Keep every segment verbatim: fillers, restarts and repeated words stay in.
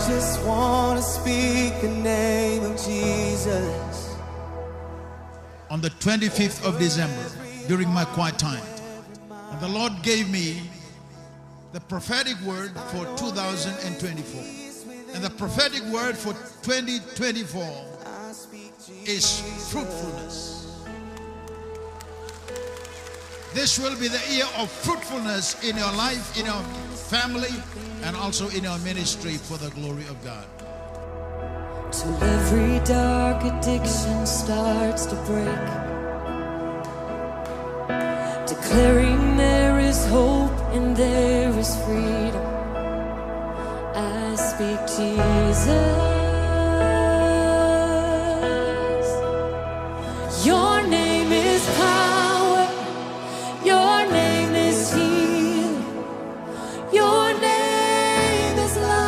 Just wanna speak the name of Jesus. On the twenty-fifth of December, during my quiet time, and the Lord gave me the prophetic word for two thousand and twenty-four. And the prophetic word for twenty twenty-four is fruitfulness. This will be the year of fruitfulness in your life, in your family, and also in your ministry for the glory of God. Till every dark addiction starts to break, declaring there is hope and there is freedom. I speak Jesus. Your name is power. Your name is healing. Your name is life.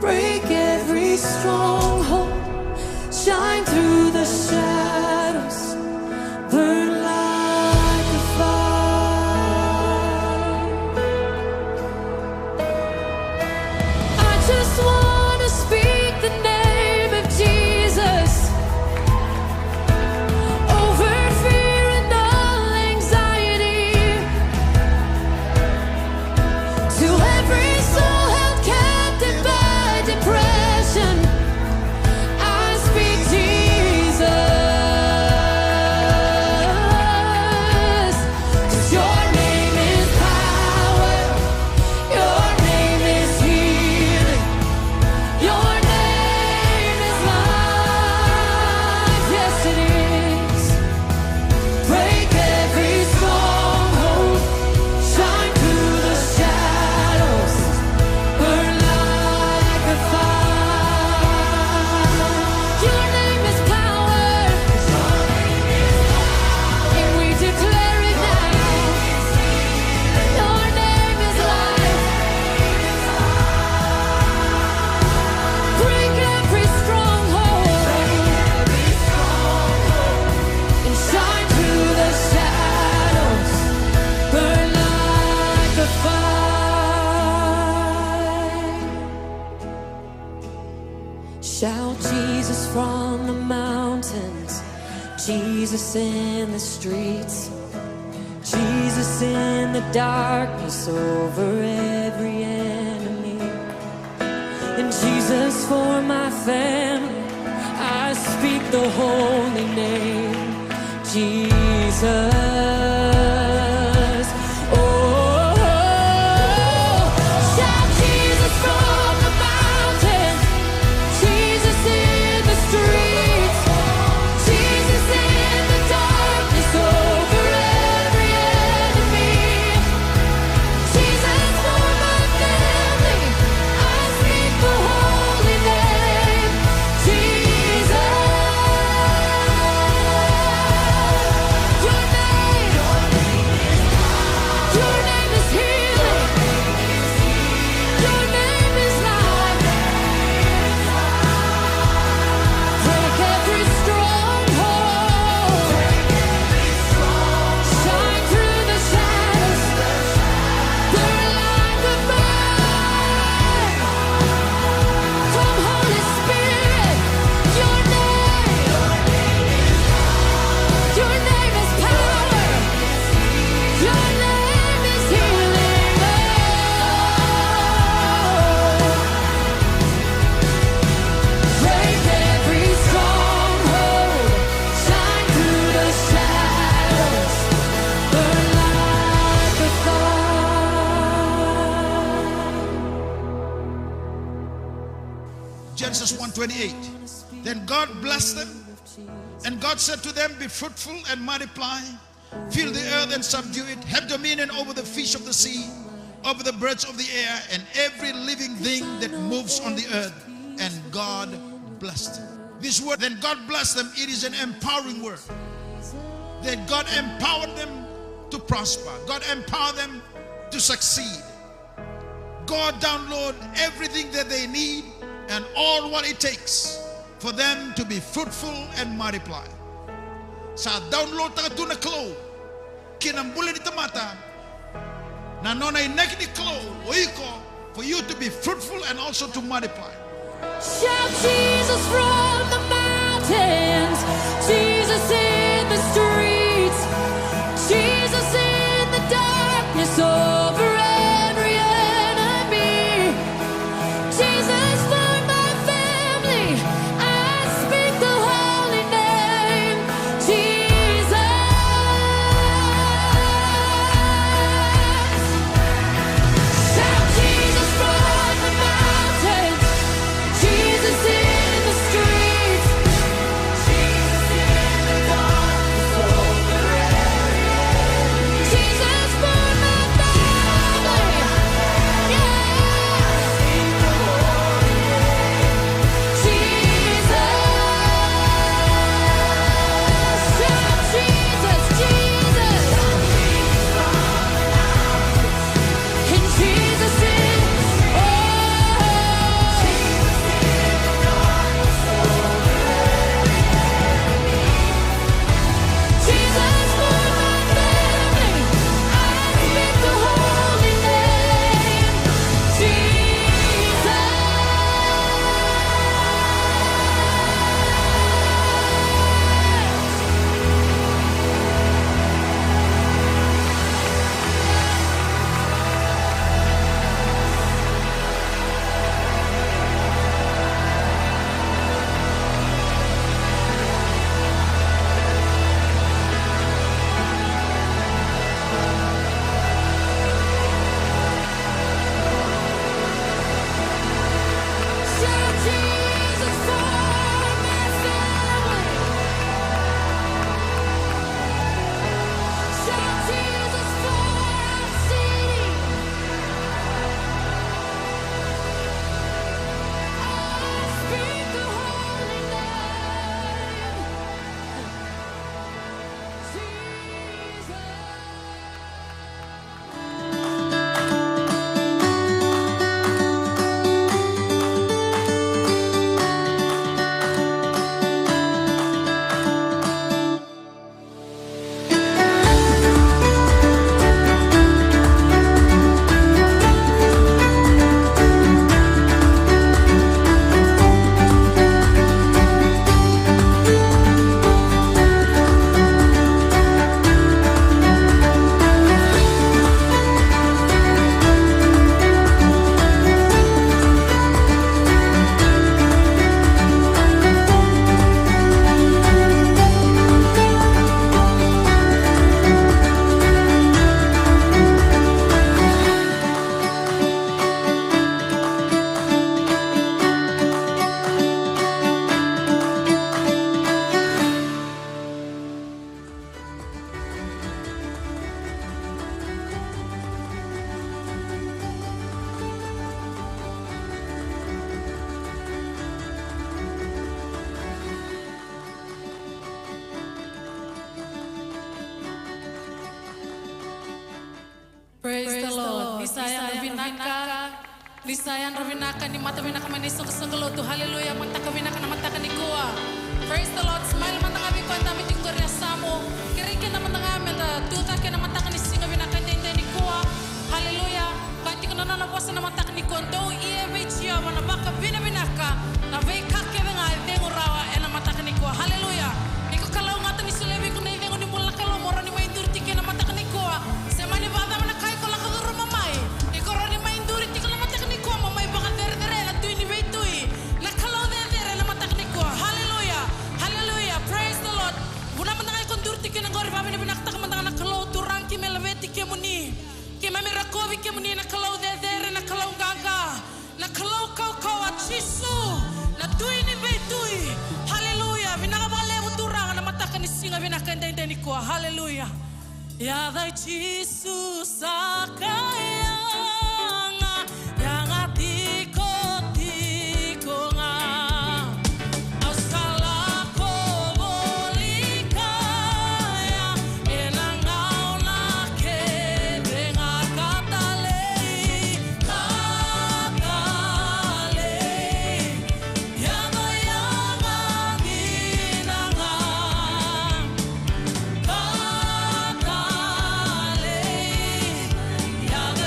Break every stronghold. Shine through the shadows. Burn like a fire. I just wanna speak the name of Jesus over fear and all anxiety. To every soul held captive by depression, I speak Jesus. 'Cause your name is power, your name is healing, your name is life. Yes, it is. Break every stronghold, shine through the shadows, burn like a fire. Your name is power, and we declare it now. Your name is life. Break every stronghold and shine through the shadows. Burn like a fire. Shout Jesus from the mountains, Jesus in the streets, Jesus in the darkness over every enemy. And Jesus for my family, I speak the holy name, Jesus. Oh, shout Jesus from the mountain, Jesus in the streets, Jesus in the darkness over every enemy. Jesus for my family, I speak the holy name, Jesus. Your name, your name is healing. Your name is life. Break every stronghold. Shine through the shadows. Burn like a fire. Come, Holy Spirit, your name, your name is power. Your name is healing. Oh, break every stronghold. Shine through the shadows. Burn like a fire. Genesis one twenty-eight. Then God blessed them, and God said to them, "Be fruitful and multiply, fill the earth and subdue it, have dominion over the fish of the sea, over the birds of the air, and every living thing that moves on the earth." And God blessed them. This word, "Then God blessed them," it is an empowering word. That God empowered them to prosper. God empowered them to succeed. God download everything that they need and all what it takes for them to be fruitful and multiply. Sa download taka tu na Kalou ki na bula ni tamata Na nona inaki ni Kalou o iko, for you to be fruitful and also to multiply. Shout Jesus from the mountains, Jesus in the streets, Jesus in the darkness over every enemy. Jesus for my family, I speak the holy name, Jesus. Shout Jesus from the mountains, Jesus in the streets, Jesus in the darkness over every enemy. Jesus for my family. Yeah. Jesus. Shout Jesus, Jesus. And Jesus is, oh. Jesus for my family, I speak the holy name, Jesus. Shout Jesus for my family. Shout Jesus for our city. I speak the holy name, Jesus. Praise the Lord. Ni sa yadra vinaka. Ni sa yadra vinaka ni mata vinaka mai na isoqosoqo lotu. Hallelujah. Mataka vinaka na mataka nikua. Praise the Lord. Smile mada ga vei koya e dabe tiko qori na yasamu. Kerei keda mada ga meda tucake ena mataka ni siga vinaka edaidai nikua. Hallelujah. Kaya tiko na nona vosa na mataka nikua, dou ia vei Jiova na vakavinavinaka, na veika kece ga e cegu rawa ena mataka nikua. Hallelujah. Ni ko kalougata ni solia vei iko na icegu ni bula na Kalou, mo rawa ni mai duri tiko ena mataka nikua. Se mani vakacava na ka iko lako curuma mai, iko rawa ni mai duri tiko na mataka nikua mo mai vakacerecerei na Tui ni veitui, na Kalou cecere na mataka nikua. Hallelujah. Hallelujah. Praise the Lord. Vuna mada ga iko duri tiko kina qori, vakavinavinakataka mada ga na Kalou. Turaga, keimami laveti kemuni. Keimami rokovi kemuni na Kalou cecere, na Kalou qaqa. Na Kalou kaukauwa, Jisu, na Tui ni veitui. Haleluya. Vinaka vakalevu Turaga na mataka ni siga vinaka edaidai nikua. Haleluya. Yaca i Jisu sa ka yaga, yaga tikotiko ga. Au sa lako voli kaya ena gauna kece ga. Ka talei, ka talei, yaga, yaga dina ga. Ka talei, yaga.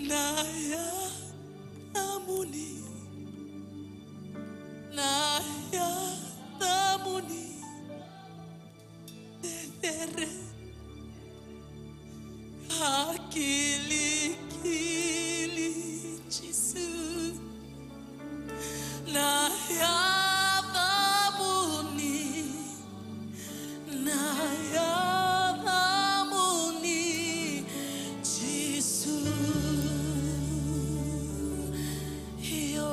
Na yacamuni, na yacamuni cecere ka kilikili, Jisu. Na yacamuni, na yacamuni, Jisu. Io,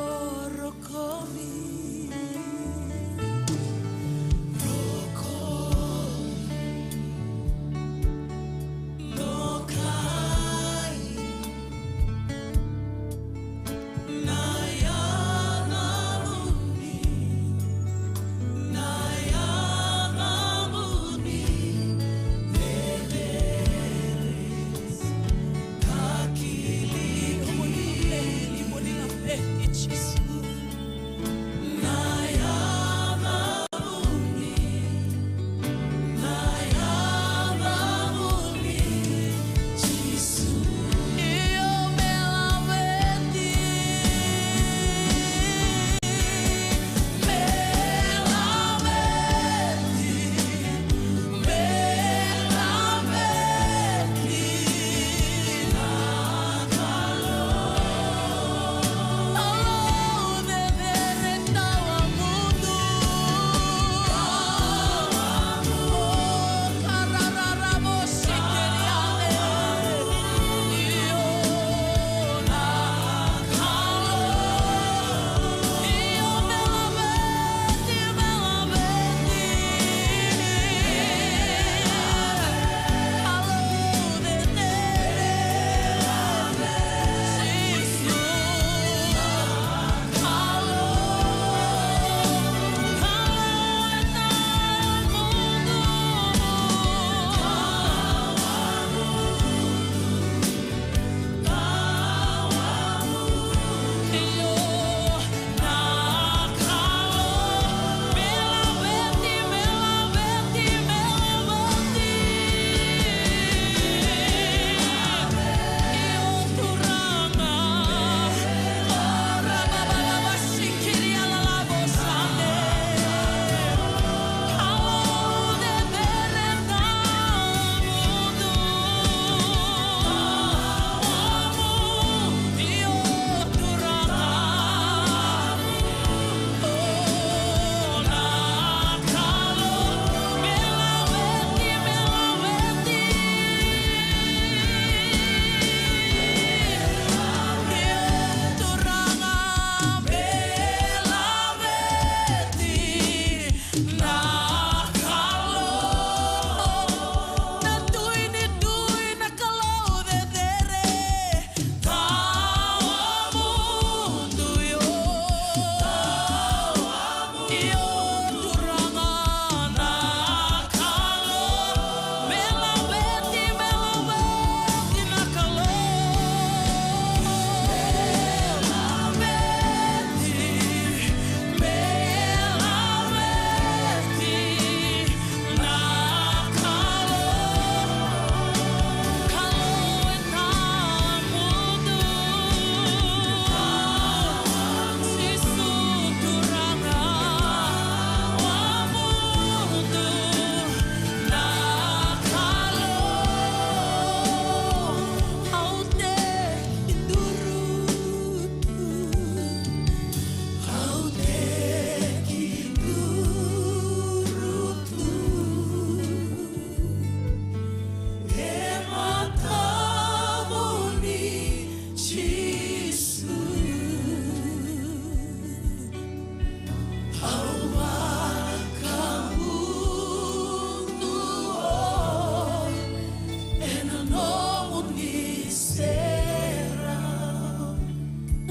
rokovi, rokovi, rokovi. Na yacamuni, na yacamuni cecere ka kilikili, Jisu. Na yacamuni, na yacamuni, Jisu. Io, me laveti, me laveti, me laveti na Kalou. Kalou cecere, tawamudu.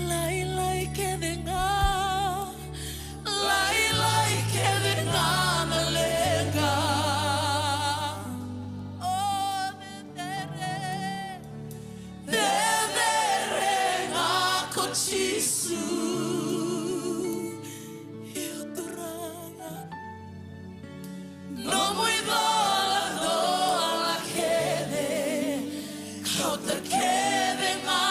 Lailai kece ga, lailai kece ga na leqa. O cecere, cecere ga ko Jisu. Io Turaga, nomu icolacola kece, kauta kece ga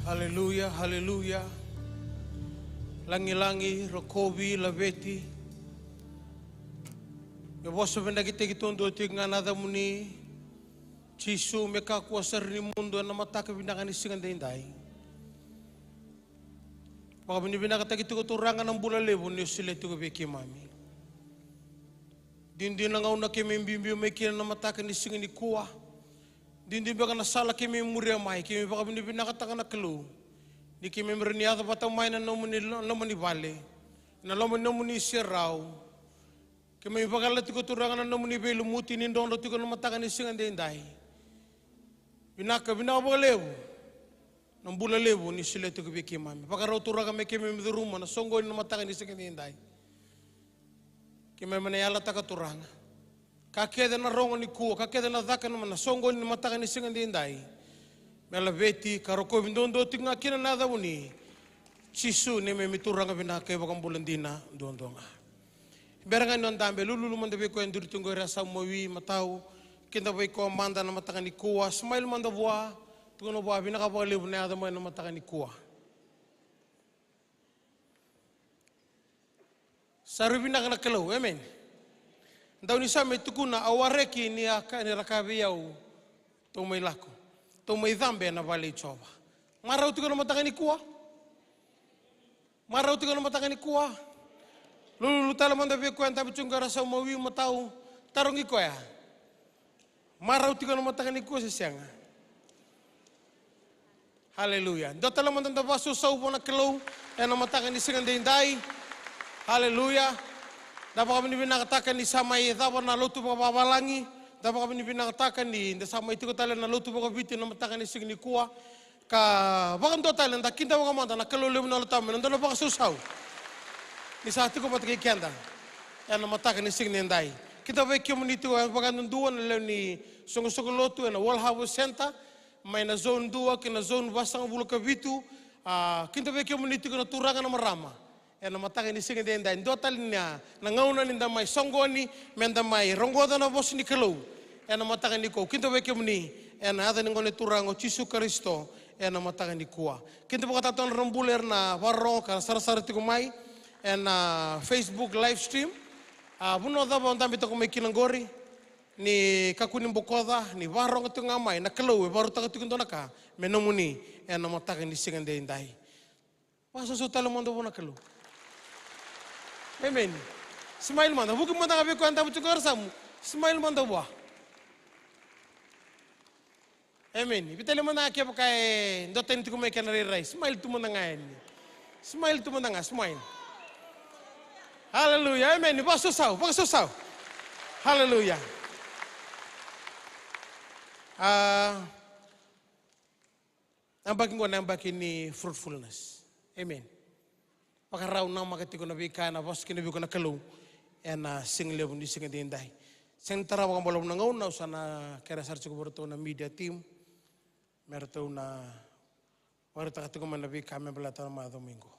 Haleluya, haleluya. Lagilagi, rokovi, laveti. Me vosa vinakitaki taudua tiko ga na yacamuni, Jisu, me kakua sara ni mudu ena mataka vinaka ni siga daidai. Vakavinavinakataki tiko, Turaga, na bula levu ni o solia tiko vei keimami. Duidui na gauna keimami biubiu mai kina na mataka ni siga nikua. Duidui beka na sala keimami muria mai, keimami vakavinavinakataka na Kalou ni keimami rawa ni yaco vata mai na nomuni lo-, loma ni vale, na loma ni nomuni serau. Keimami vakayala tiko, Turaga, na nomuni veilumuti ni drodro tiko na mataka ni siga daidai. Vinaka, vinaka vakalevu na bula levu ni solia tiko vei keimami. Vakarau, Turaga, me keimami curuma na soqoni na mataka ni siga daidai. Keimami na yalataka, Turaga, ka kece na rogo nikua, ka kece na caka na soqoni na mataka ni siga daidai, me laveti ka rokovi duadua tiko ga kina na yacamuni, Jisu, neimami Turaga vinaka ka iVakabula dina duadua ga. Bera ga ni o dabe, lululu mada vei koya e duri tu qori, a sauma wi matau. Kida vei koya mada na mataka nikua, smile mada vua. Tukuna vua, vinaka vakalevu na yaco mai na mataka nikua. Sa rui vinaka na Kalou, amen. Dau ni sa mai tukuna, au wareki ni a ka, ni ra kaya vei au, tou mai lako, tou mai cabe ena vale i Jiova. Marau tiko na mataka nikua? Marau tiko na mataka nikua? Lululu tale mada vei koya e dabe tu qori, a sauma wi matau, tarogi koya. Marau tiko na mataka nikua se sega? Haleluya. Dua tale mada na vakasausau vua na Kalou ena mataka ni siga daidai. Haleluya. Da vakavinavinakataka ni sa mai cava na lotu vakavavalagi. Da vakavinavinakataka ni da sa mai tiko tale na lotu vakaviti na mataka ni siga nikua. Ka vakadua tale, da kidavaka mada na Kalou levu na Yalo Tabu ena dua na vakasausau ni sa tiko vata kei keda ena mataka ni siga daidai. Kida vei kemuni tiko vakayadudua na lewe ni soqosoqo lotu ena World Harvest Centre, mai na zone dua kei na zone vasagavulu ka vitu. A, kida vei kemuni tiko na turaga, na marama, ena mataka ni siga daidai. Dua tale na, na gauna ni da mai soqoni, me da mai rogoca na vosa ni Kalou ena mataka nikua. Kida vei kemuni ena yaca ni Gone Turaga o Jisu Karisito ena mataka nikua. Kida vakatautau na bula era na vakarorogo ka sarasara tiko mai ena Facebook live stream. A, vanua cava o dabe toka mai kina qori, ni kakua ni bokoca, ni vakarorogo tiko ga mai, na Kalou e vakarautaka tiko e dua na ka me nomuni ena mataka ni siga daidai. Vakasausau tale mada vua na Kalou. Amen. Smile mada. Vuki mada ga vei koya e dabe tu qori, a sauma. Smile mada vua. Amen. Veitalia mada ga kevaka e dua tani tiko mai kena rairai. Smile tu mada ga yani. Smile tu mada ga, smile. Haleluya. Amen. Vakasausau, vakasausau. Haleluya. A, yabaki qo na yabaki ni fruitfulness. Amen. Vakarau namaka tiko na veika ena vosa kina vei iko na Kalou ena siga levu ni siga daidai. Sega ni tara vakabalavu na gauna, au sa na kerea sara tiko vei ratou na media team me ratou na vakaraitaka tiko mai na veika me baleta na macawa mai qo.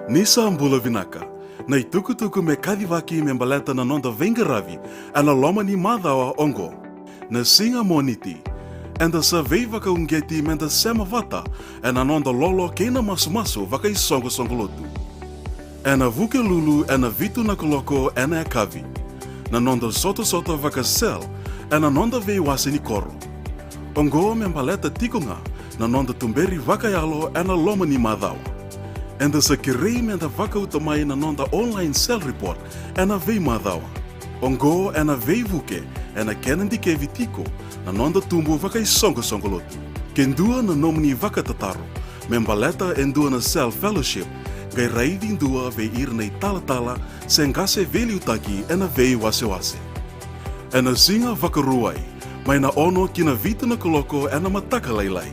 Ni sa bula vinaka. Na itukutuku me kacivaki me baleta na noda veiqaravi ena loma ni macawa oqo. Na siga Moniti, eda sa veivakauqeti me da sema vata ena noda lolo kei na masumasu vakaisoqosoqo lotu. Ena Vukelulu ena vitu na kaloko ena yakavi, na noda sotasota vaka-cell ena noda veiwase ni koro. Oqo me baleta tiko ga na noda tuberi vakayalo ena loma ni macawa. Eda sa kerei me da vakauta mai na noda online cell report ena veimacawa. Oqo ena veivuke ena kena dikevi tiko na noda tubu vakaisoqosoqo lotu. Ke dua na nomuni vakatataro me baleta e dua na cell fellowship, qai raici dua vei ira na italatala se qase veiliutaki ena veiwasewase. Ena siga Vakarauwai, mai na ono ki na vitu na kaloko ena mataka lailai,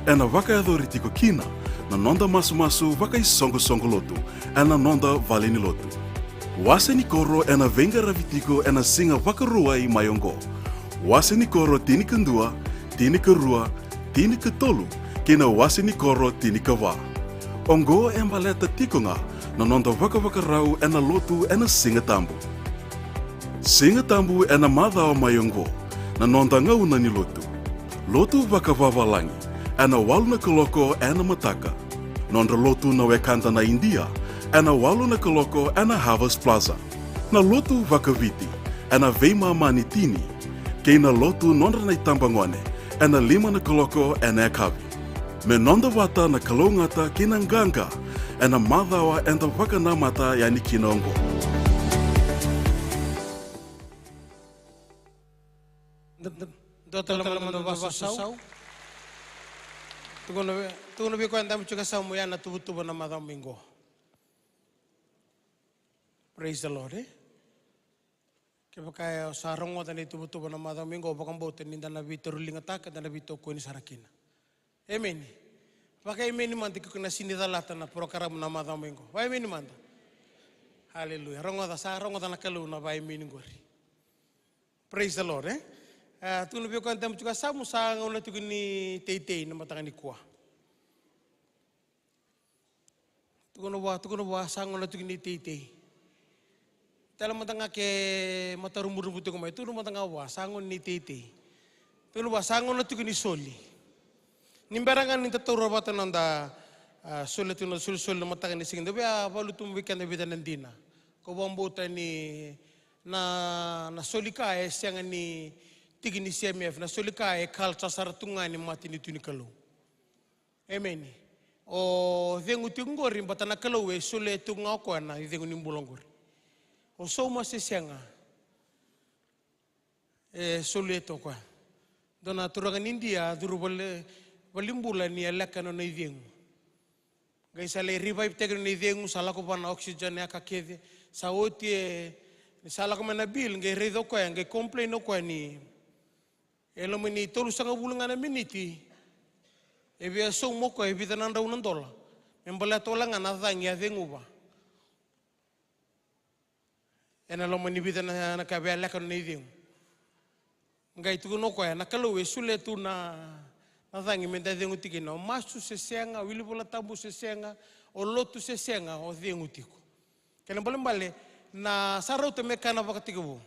ena vakayacori tiko kina na noda masumasu vakaisoqosoqo lotu ena noda valenilotu. Wase ni koro ena veiqaravi tiko ena siga Vakarauwai mai oqo. Wase ni koro tinikadua, tinikarua, tinikatolu, kei na wase ni koro tinikava. Oqo e baleta tiko ga na noda vakavakarau ena lotu ena Siga Tabu. Siga Tabu ena macawa mai oqo, na noda gauna ni lotu. Lotu vakavavalagi, ena walu na kaloko ena mataka. Nodra lotu na wekada na Idia, ena walu na kaloko ena Harvest Plaza. Na lotu vakaviti, ena veimama ni tini. Kei na lotu nodra na itabagone, ena lima na kaloko ena yakavi. Me noda vata na kalougata kei na qaqa, ena macawa eda vakanamata yani kina oqo. Dua tale mada na vasasau. Tukuna vei, tukuna vei koya dabe tiko e yasamu ya na tuvatuva na macawa mai qo. Praise the Lord, e? Kevaka e o sa rogoca na ituvatuva na macawa mai qo, vakabauta ni da na veitauriligataka, da na veitokoni sara kina. Emeni. Vakaemeni mada ke o na sega ni calata na porokaramu na macawa mai qo. Vakaemeni mada. Haleluya. Rogoca, sa rogoca na Kalou na vakaemeni qori. Praise the Lord, e? E, tukuna vei koya dabe tiko e yasamu, sa gauna tiko ni teitei na mataka nikua. Tukuna vua, tukuna vua, sa gauna tiko ni teitei. Tale mada ga ke mata ruburubu tiko mai, tukuna mada ga vua, sa gauna ni teitei. Tukuna vua, sa gauna tiko ni soli. Ni bera ga ni da taura vata na noda, a, soli tu na solisoli na mataka ni siga. Da via valuta mai vei keda e vica na dina. Ko vakabauta ni na, na soli ka e sega ni tiki ni C M F, na soli ka e culture sara tu ga ni matanitu ni Kalou. Emeni. O cegu tiko qori, baleta na Kalou e solia tiko ga o koya na icegu ni bula qori. O sauma se sega, e solia tiko o koya. Dua na turaga ni Idia a curu vale, valenibula ni a leka na nona icegu. Qai sa lai revive-taki na nona icegu, sa lako vua na oxygen, ya ka kece. Sa oti e, ni sa lako mai na bill, qai raica o koya, qai complain o koya ni e loma ni tolusagavulu ga na miniti, e via sauma o koya e vica na drau na dola. Me baleta wale ga na cagi a ceguva ena loma ni vica na, na ka, via leka na nona icegu. Qai tukuna o koya, na Kalou e solia tu na, na cagi me da cegu tiko kina. O masu se sega, o wili Vola Tabu se sega, o lotu se sega, o cegu tiko. Kena ibalebale, na sa rauta me kaya na vakatekivu.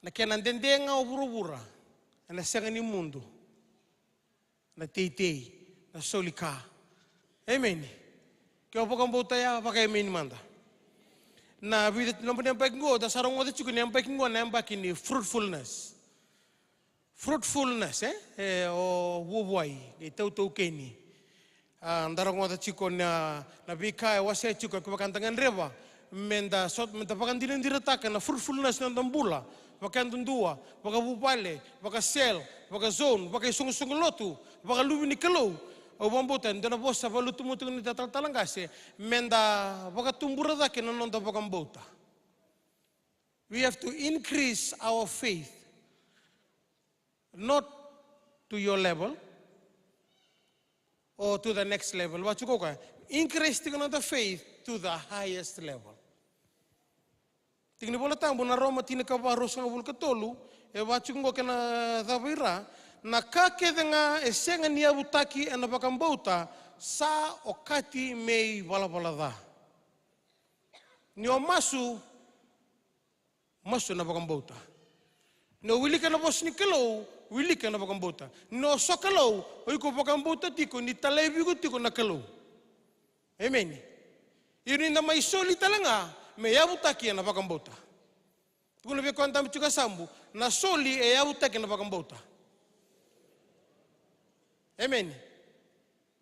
Na kena dede ga o vuravura, ena sega ni mudu na teitei, na soli ka. Emeni. Ke o vakabauta ya, vakaemeni mada. Na vica, na yabaki qo, da sa rogoca tiko ni yabaki qo na yabaki ni fruitfulness. Fruitfulness, e? E, o vuavuai, qai tautaukeni. A, da rogoca tiko na, na veika e wasea tiko, kevaka da gadreva me da so, me da vakadinadirataka na fruitfulness na noda bula, vakayadudua, vakavuvale, vakacell, vakazone, vakaisoqosoqo lotu, vakaluve ni Kalou. Au vakabauta e dua na vosa valuta mai tiko na italatala qase, me da vakatubura cake na noda vakabauta. We have to increase our faith. Not to your level or to the next level. Vaka tiko o koya, increase tiko na noda faith to the highest level. Tiki ni Vola Tabu na Roma tinikava, ruasagavulu ka tolu, e vaka tiko qo, kena cava i ra, na ka kece ga e sega ni yavutaki ena vakabauta sa okati me ivalavala ca. Ni o masu, masu ena vakabauta. Ni o wilika na vosa ni Kalou, wilika ena vakabauta. Ni o sokalou, o iko vakabauta tiko ni talai vei iko tiko na Kalou. Emeni. Ia ni da mai soli tale ga me yavutaki ena vakabauta. Tukuna vei koya dabe tiko e yasamu, na soli e yavutaki ena vakabauta. Emeni.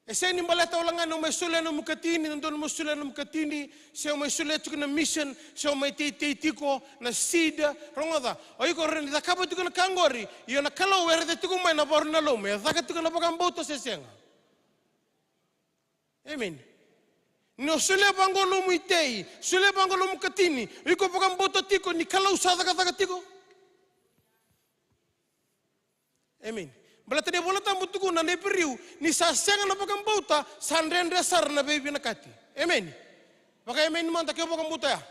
E sega ni baleta wale ga ni o mai solia na nomu ikatini, na dodonu mo solia na nomu ikatini, se o mai solia tiko na mission, se o mai teitei tiko na seed. Rogoca, o iko rawa ni cakava tiko na ka qori, ia na Kalou e raica tiko mai na ivakarau ni yalomu, e caka tiko na vakabauta se sega. Emeni. Ni o solia vaqo nomu itei, solia vaqo nomu ikatini, o iko vakabauta tiko ni Kalou sa cakacaka tiko. Emeni. Baleta na iVola Tabu tukuna na Iperiu, ni sa sega na vakabauta, sa dredre sara na veivinakati. Emeni. Vakaemeni mada ke o vakabauta ya.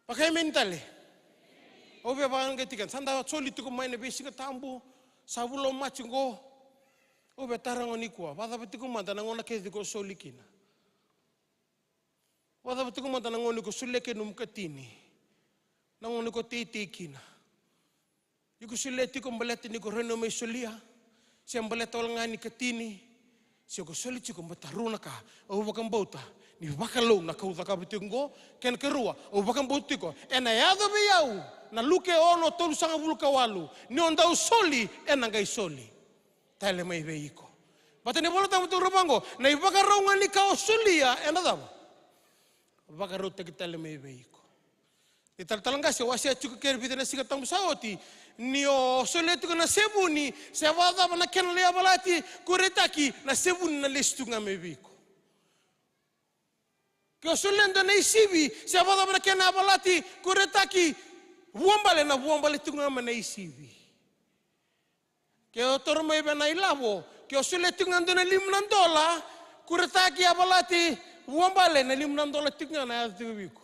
Vakaemeni tale. Au via vakayagataki keda, sa da soli tiko mai na veisiga tabu, sa vula o Maji qo. Au via taroga nikua, vakacava tiko mada na gauna kece ko soli kina? Vakacava tiko mada na gauna ko solia kina nomu ikatini? Na gauna ko teitei kina? Iko solia tiko baleta ni ko rawa ni o mai solia, Se baleta wale ga ni katini, se ko soli tiko baleta rua na ka. Au vakabauta ni vakalou na ka au cakava tiko oqo, kena karua, au vakabauta tiko ena yaco vei au na Luke ono tolusagavulu ka walu, ni o dau soli ena qai soli tale mai vei iko. Baleta ni Vola Tabu tukuna vaqo, na ivakarau ga ni ka o solia ena cava? Vakarautaki tale mai vei iko. Ni Talatala Qase, au wasea tiko kei ira vica na Siga Tabu sa oti, ni o solia tiko na sevuni, se vakacava na kena lai yavalati, kuretaki, na sevuni na lesu tu ga mai vei iko. Ke o solia e dua na isivi, se vakacava na kena yavalati, kuretaki, vuabale, na vuabale tu ga mai na isivi. Ke o toro mai vei na ilavo, ke o solia tiko ga e dua na lima na dola, kuretaki, yavalati, vuabale, na lima na dola tiko ga na yaco tiko vei iko.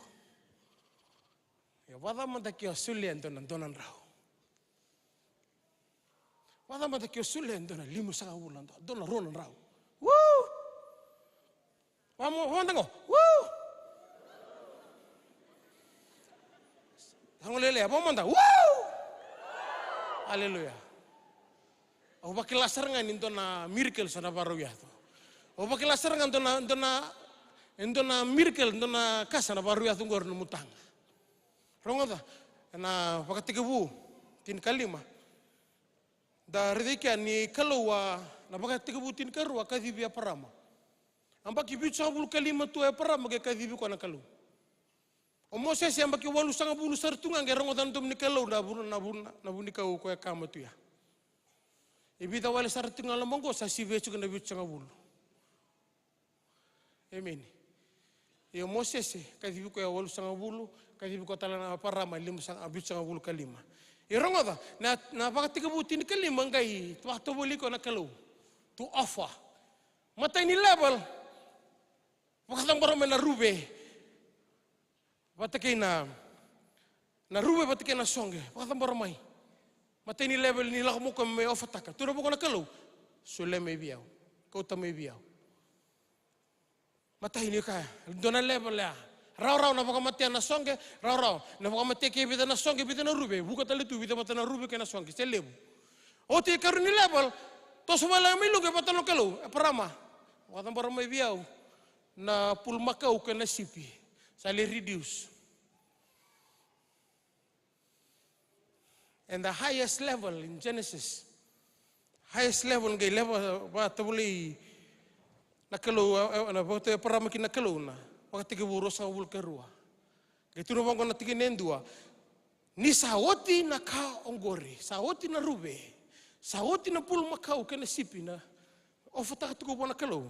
Ia, vakacava mada ke o solia e dua na, dua na drau? Vakacava mada ke o solia e dua na limasagavulu na dola, dua na rua na drau? Woo! Vamo-, vamada qo. Woo! Sa gole lelea, vamada. Woo! Aleluya. Au vakila sara ga ni dua na miracle sa na varau yaco. Au vakila sara ga dua na, dua na, e dua na miracle, dua na ka sa na varau yaco qori na nomu taga. Rogoca, ena Vakatekivu tinikalima. Da raica i kea ni Kalou a, na Vakatekivu tinikarua, a kacivi Eparama. A yabaki vitusagavulu ka lima tu o Eparama ke kacivi koya na Kalou. O Mosese a yabaki walusagavulu sara tu ga qai rogoca na domo ni Kalou na vu-, na vu-, na vunikau koya e kama tu ya. E vica wale sara tu ga loma qo sa sivia tiko na vitusagavulu. Emeni. Ia o Mosese, kacivi koya walusagavulu, kacivi koya tale na Eparama lima sa-, vitusagavulu ka lima. Ia rogoca, na, na Vakatekivu tinikalima qai vakatovolei koya na Kalou. To offer. Matai ni level, vakacabora mai na ruve vata kei na, na ruve vata kei na soqe, vakacabora mai. Matai ni level ni lako mai o koya me offer-taka. Tukuna vaqo na Kalou, solia mai vei au. Kauta mai vei au. Matai ni ka, dua na level ya. Rawarawa na vakamatea na soqe, rawarawa na vakamatea kei vica na soqe, vica na ruve, vuka tale tu, vica vata na ruve kei na soqe, se levu. Oti, karua ni level, toso vale mai luke vata na Kalou, Eparama, vakacabora mai vei au na bulumakau kei na sipi, sa lai reduce. And the highest level in Genesis, highest level qai level vakatovolei na Kalou, e, e, na vakatovolei Eparama kina na Kalou na Vakatekivu ruasagavulu ka rua. Qai tukuna vaqo na tikina e dua, ni sa oti na ka oqori, sa oti na ruve, sa oti na bulumakau kei na sipi na offer-taka tiko vua na Kalou.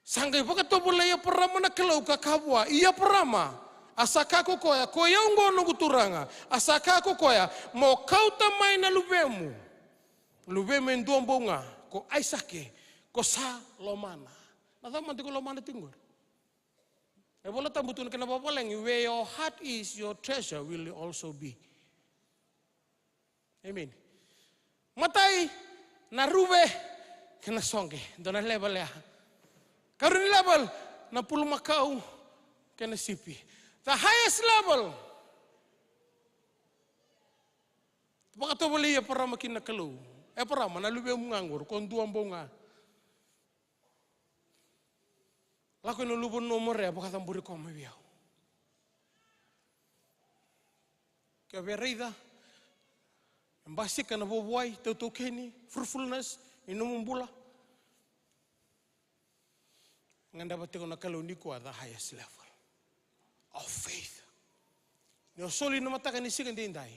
Sa qai vakatovolei Eparama na Kalou ka kaya vua, i Eparama, a sa kaya ko koya, koi au oqo noqu turaga, a sa kaya ko koya, mo kauta mai na luvemu. Luvemu e dua bau ga, ko Aisake, ko sa lomana. Na cava mada ko lomana tiko qori? E Vola Tabu tukuna kena vakavalagi, where your heart is, your treasure will also be. Amen. Matai, na ruve kei na soqe, dua na level ya. Karua ni level, na bulumakau kei na sipi. The highest level. Vakatovolei Eparama kina na Kalou. Eparama, na luvemu ga qori, ko dua bau ga. Lako ina luvena o Morea, vakacabori koya mai vei au. Ke o via raica, e basika na vuavuai, tautaukeni, fruitfulness, ni nomu bula. Gadreva tiko na Kalou nikua the highest level of faith. Ni o soli na mataka ni siga daidai,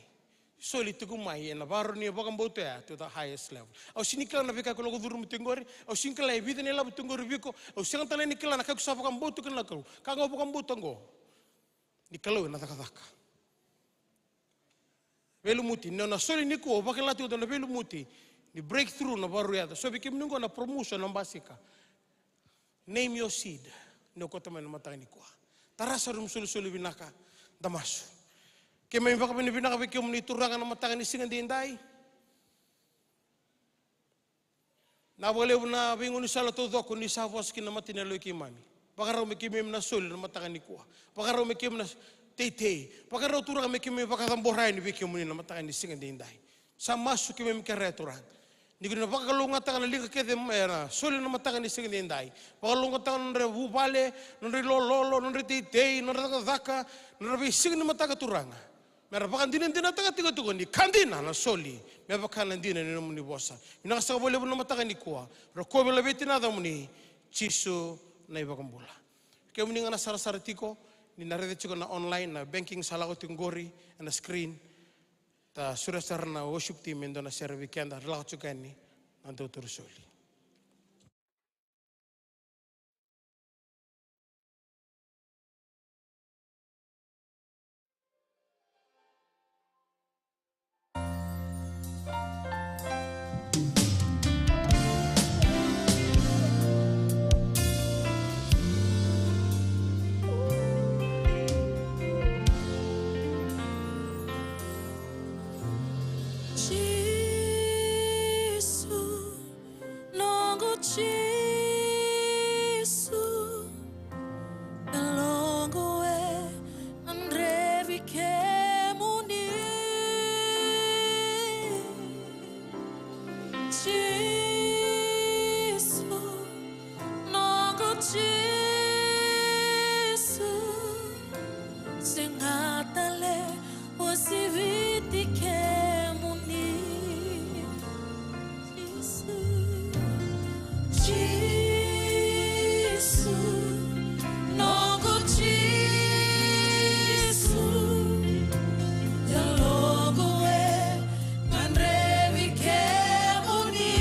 soli tiko mai ena vakarau ni vakabauta ya to the highest level. Au sega ni kila na veika ko lako curuma tiko qori, au sega ni kila e vica na ilavo tiko qori vei iko, au sega tale ni kila na ka ko sa vakabauta kina na Kalou. Ka ga au vakabauta oqo, ni Kalou ena cakacaka. Veilumuti, ni o na soli nikua, au vakila tiko dua na veilumuti ni breakthrough na vakarau yaco. So vei kemuni oqo na promotion na basika. Name your seed. Ni o kauta mai na mataka nikua. Tara sara nomu solisoli vinaka. Da masu. Keimami vakavinavinaka vei kemuni Turaga na mataka ni siga daidai. Na vakalevu na veigaunisala taucoko ni sa vosa kina na mata ni yaloi keimami. Vakarau me keimami na soli na mataka nikua. Vakarau me keimami na teitei. Vakarau Turaga me keimami vakacabora yani vei kemuni na mataka ni siga daidai. Sa masu keimami kerea Turaga. Ni ko ni na vakalougatataka na liga kece e na soli na mataka ni siga edaidai. Vakalougatataka na nodra vuvale, na nodra ilololo, na nodra iteitei, na nodra cakacaka, na nodra veisiga ni mataka, Turaga. Me ra vakadinadinataka tiko tiko ni ka dina na soli me vaka na dina ni nomuni vosa. Vinaka saka vakalevu na mataka nikua. Rokovi, laveti na yacamuni, Jisu na iVakabula. Kemuni ga na sarasara tiko, ni na raica tiko na online, na banking sa lako tiko qori e na screen. Da sureta sara na worship team me dua na sere vei keda, ra lako tiko yani na dauturu soli. Jisu, noqu Jisu, yaloqu e gadrevi kemuni. Jisu, noqu Jisu, sega tale, uasiviti kemuni. Jisu, Jisu, noqu Jisu, yaloqu e gadrevi kemuni.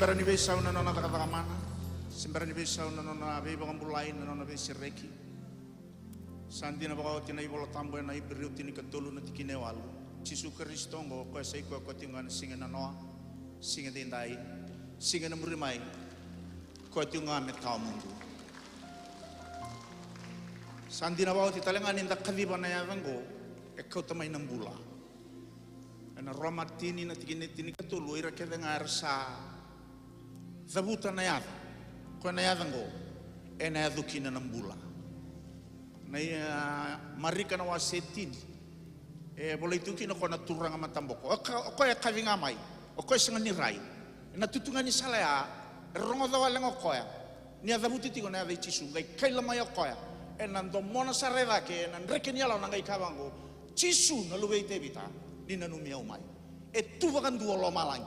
Bera ni veisau na nona cakacaka mana, se bera ni veisau na nona veivakabulai, na nona veisereki. Sa dina vakaoti na iVola Tabu ena Iperiu tinikatolu na tikina e walu. Jisu Karisito oqo, o koya sa i koya, koya tiko ga na siga ena noa, siga edaidai, siga ena muri mai, koya tiko ga me tawamudu. Sa dina vakaoti tale ga ni da kaciva na yaca oqo, e kauta mai na bula. Ena Roma tini na tikina e tinikatolu, o ira kece ga era sa cavuta na yaca, koya na yaca oqo, ena yaco kina na bula. Na, a, Marika na wase tini, e volai tu kina o koya na turaga mataboko. O ka-, o koya e kaci ga mai, o koya e sega ni rai. Ena tutu ga ni sala ya, e rogoca wale ga o koya ni a cavuti tiko na yaca i Jisu, qai kaila mai o koya ena domona sara e cake, ena dreke ni yalona, qai kaya vaqo: "Jisu na Luve i Tevita, ni nanumi au mai." E tu vakadua o lomalagi.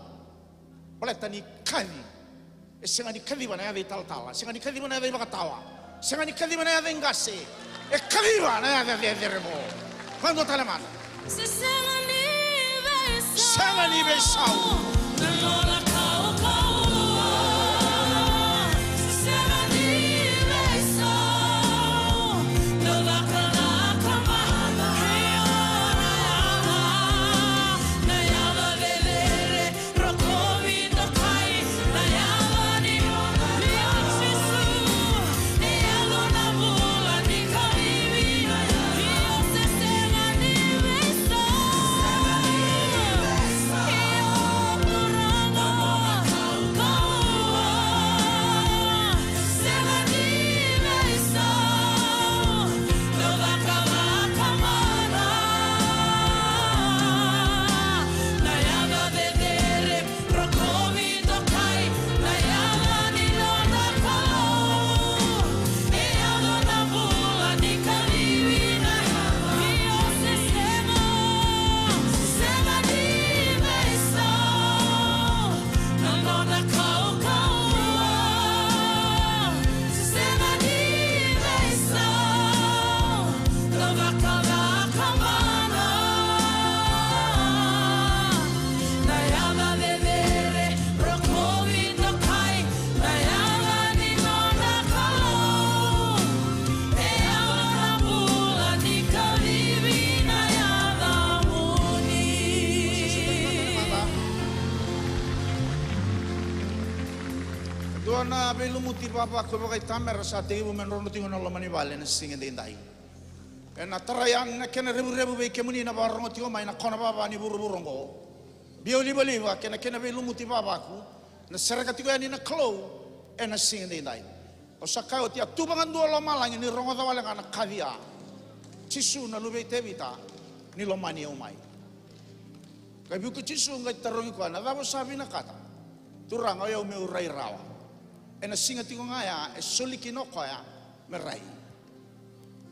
Baleta ni kaci. E sega ni kaciva na yaca italatala, sega ni kaciva na yaca ivakatawa, sega ni kaciva na yaca iqase. E kaciva na yaca cecere qo. Vakadua tale mada. Se sega ni veisau. Sega ni veisau. Na nona kaukauwa. Se sega ni veisau. Na cakacaka mana. Na yaca cecere. Rokovi, dokai na yaca ni nona. Io Jisu, e yaco na bula ni kacivi na yaca. Io, se sega ni veisau. Sega ni veisau. Io Turaga, kaukauwa. Sega ni veisau. Dou cakacaka mana. Na yaca cecere, rokovi, dokai na yaca ni noda Kalou. E yaco na bula ni kacivi na yaca. Io, se sega, se sega ni veisau. Na nona kaukauwa. Sega ni veisau, na cakacaka mana. Na yaca cecere, rokovi, dokai na yaca ni noda Kalou. E yaco na bula ni kacivi na yacamuni. Dua na veilumuti vavaku vakaitamera sa tekivu me drodro tiko na loma ni vale ena siga edaidai. Ena tarai yani na kena revurevu vei kemuni na vakarorogo tiko mai na kona vava ni vuravura oqo. Biaulivaliva kei na kena veilumuti vavaku na sereka tiko yani na Kalou ena siga edaidai. Au sa kaya oti, a tu vakadua o lomalagi ni rogoca wale ga na kaci ya. Jisu na Luve i Tevita, ni lomani au mai. Qai vuki Jisu qai tarogi koya, na cava o sa vinakata? Turaga, o yau meu rai rawa. Ena siga tiko ga ya e soli kina o koya me rai.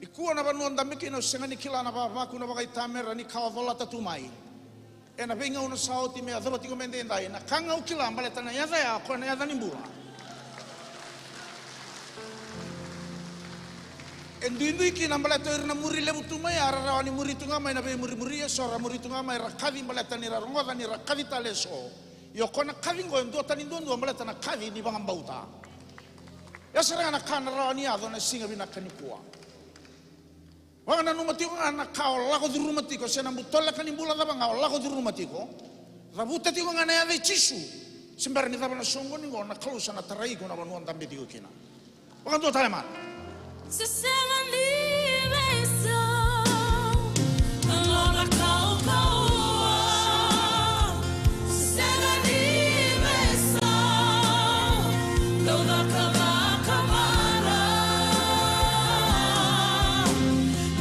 Nikua na vanua dabe kina au sega ni kila na vavaku na vakaitamera ni ka o colata tu mai. Ena veigauna sa oti me yacova tiko me daidai, na ka ga au kila baleta na yaca ya, o koya na yaca ni bula. E duidui kina baleta o ira na muri levu tu mai ya ra rawa ni muri tu ga mai na veimurimuri, eso ra muri tu ga mai ra kaci baleta ni ra rogoca ni ra kaci tale eso. Ia o koya na kaci oqo e duatani duadua baleta na kaci ni vakabauta. Ia sara ga na ka na rawa ni yaco na siga vinaka nikua. Vakananuma tiko ga na ka o lako curuma tiko, se na butoleka ni bula cava ga o lako curuma tiko. Cavuta tiko ga na yaca i Jisu. Se bera ni cava na soqoni oqo, na Kalou sa na tarai iko na vanua o dabe tiko kina. Vakadua tale mada. Se sega ni veisau na nona kaukauwa. Sega ni veisau, dou cakacaka mana.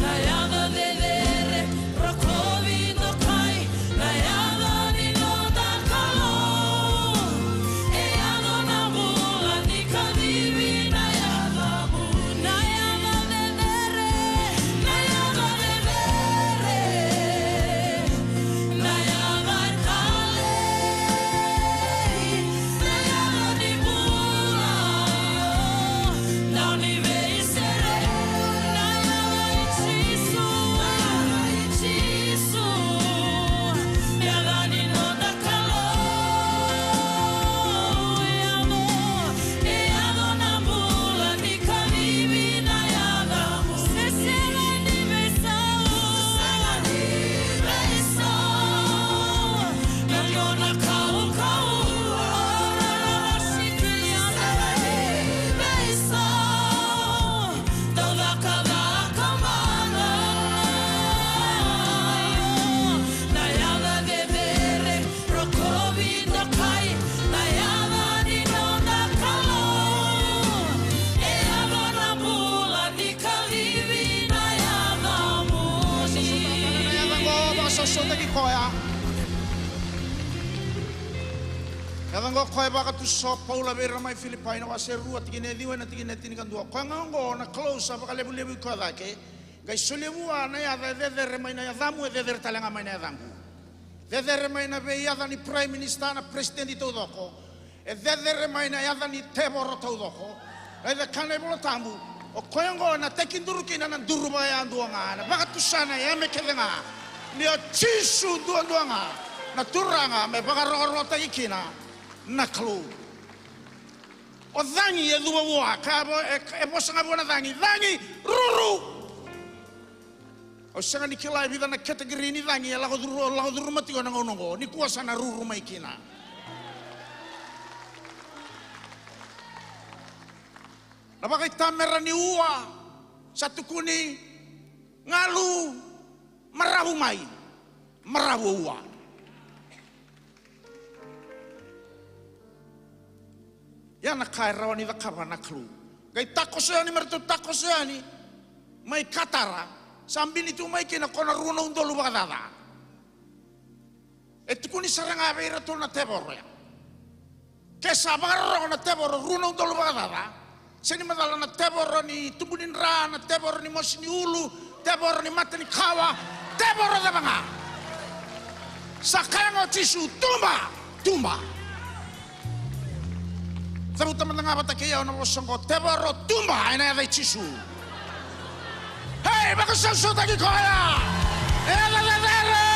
Na yaca cecere, rokovi, dokai na yaca ni noda Kalou. E yaco na bula ni kacivi na yaca. Na yaca cecere, na Yaca oqo koya e vakatusa o Paula vei ira mai Filipai na wase rua tikina e ciwa ena tikina e tinikadua. Koya ga oqo na Kalou sa vakalevulevu i koya cake, qai solia vua na yaca e cecere mai na yacamu, e cecere tale ga mai na yacaqu. Cecere mai na veiyaca ni Prime Minister, na peresitedi taucoko. E cecere mai na yaca ni tevoro taucoko. Raica e kaya na iVolatabu, o koya oqo ena tekiduru kina na duru vakayadua ga, ena vakatusa na yame kece ga, ni o Jisu duadua ga na Turaga me vakarokorokotaki kina na Kalou. O cagi e cuva vua, ka vo-, e, e vosa ga vua na cagi, cagi, ruru. Au sega ni kila e vica na category ni cagi e lako curu, lako curuma tiko ena gauna oqo, nikua sa na ruru mai kina. Na vakaitamera ni ua, sa tukuni, galu, maravu mai, maravu ua. Ia na ka e rawa ni cakava na Kalou. Qai takoso yani, me ratou takoso yani mai Katara, sa bini tu mai kina ko na rua na udolu vakacaca. E tukuni sara ga vei iratou na tevoro ya. Ke sa vakarorogo na tevoro rua na udolu vakacaca, sega ni macala na tevoro ni tubu ni dra, na tevoro ni mosi ni ulu, tevoro ni mata ni kawa, tevoro cava ga. Sa kaya ga o Jisu, tuba, tuba. Cavuta mada ga vata kei au na vosa oqo, tevoro tuba ena yaca i Jisu. Hei, vakasausautaki koya. E yaca cecere.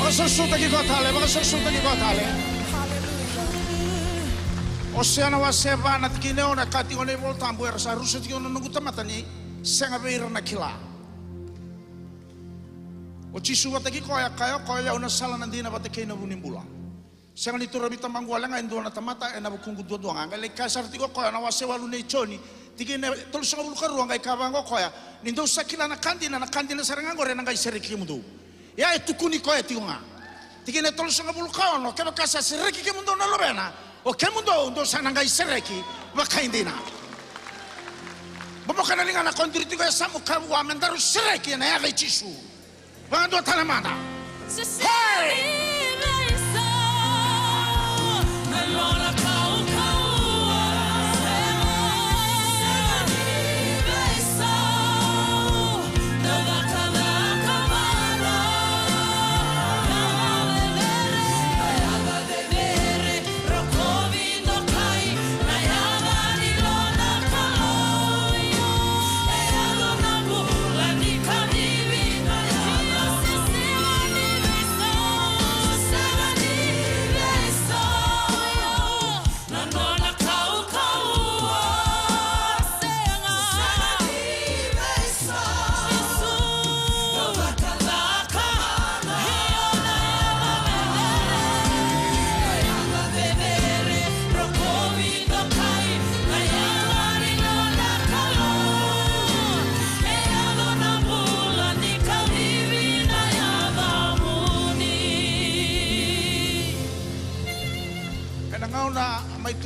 Vakasausautaki koya tale, vakasausautaki koya tale. Osea na wase va na tikina e ono, e kaya tiko na iVolatabu, era sa rusa tiko na noqu tamata ni sega vei ira na kila. O Jisu vata kei koya, kaya o koya, o yau na sala, na dina vata kei na vu ni bula. Sega ni torovi Tamaqu wale ga e dua na tamata ena vukuqu duadua ga. Qai lai kaya sara tiko o koya na wase walu nei Joni, tikina e tolusagavulu ka rua, qai kaya vaqo o koya, ni dou sa kila na ka dina, na ka dina sara ga oqori ena qai sereki kemudou. Ia e tukuni koya tiko ga. Tikina e tolusagavulu ka ono, kevaka sa sereki kemudou na Luvena, o kemudou dou sa na qai sereki vakaidina. Boboka na ligana ko duri tiko e yasamu, kaya vua me daru sereki ena yaca i Jisu. Vakadua tale mada. Hey!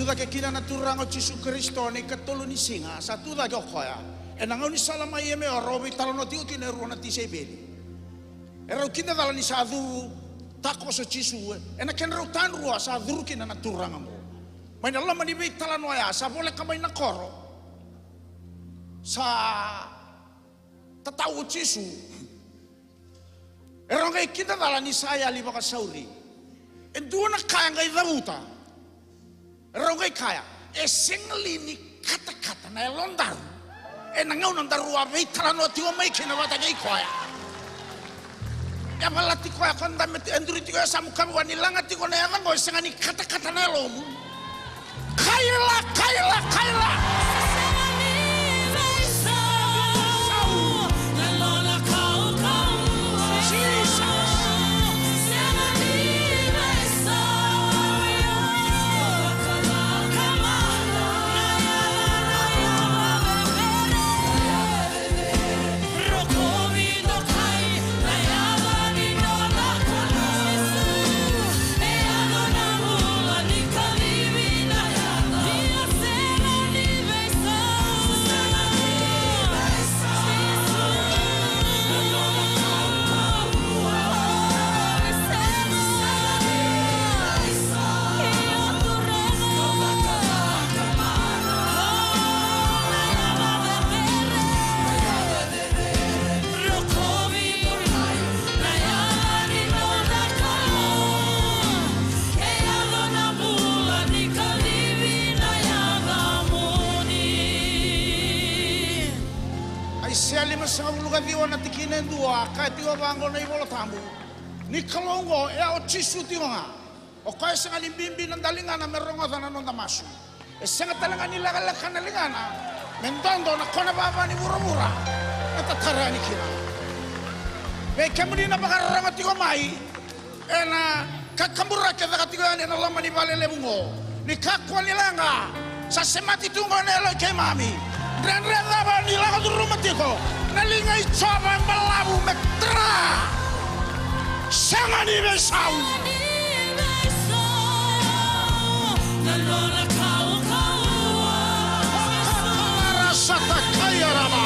Tucake kina na Turaga o Jisu Karisito ena ikatolu ni siga, sa tucake o koya. Ena gaunisala mai Emeo, rau veitalanoa tiko kina e rua na tisaipeli. E rau kidacala ni sa cuva takoso o Jisu, ena kedrau tadrua sa curu kina na Turaga oqo. Mai na loma ni veitalanoa ya, sa voleka mai na koro. Sa tatau o Jisu. E rau qai kidacala ni sa yali vakasauri. E dua na ka e qai cavuta. E rau qai kaya, e sega li ni katakata na yalodaru ena gauna daru a veitalanoa tiko mai kina vata kei koya? E valati koya ko dabe, e duri tiko e yasamu, kaya vua, ni laga tiko na yaca oqo, e sega ni katakata na yalomu. Kaila, kaila, kaila. Aisea limasagavulu ka ciwa na tikina e dua, kaya tiko vaqo na iVola Tabu. Ni Kalou oqo, e a o Jisu tiko ga. O koya e sega ni bibi na daligana me rogoca na noda masu. E sega tale ga ni lekaleka na ligana me dodo na kona vava ni vuravura me tatara yani kina. Vei kemuni na vakarorogo tiko mai ena kakaburaki e caka tiko yani ena loma ni vale levu oqo, ni kakua ni leqa. Sa semati tu oqo na yalo i keimami. Dredre cava ni lako curuma tiko, na liga i Jiova e balavu me tara. Sega ni veisau. Sata kaia rama.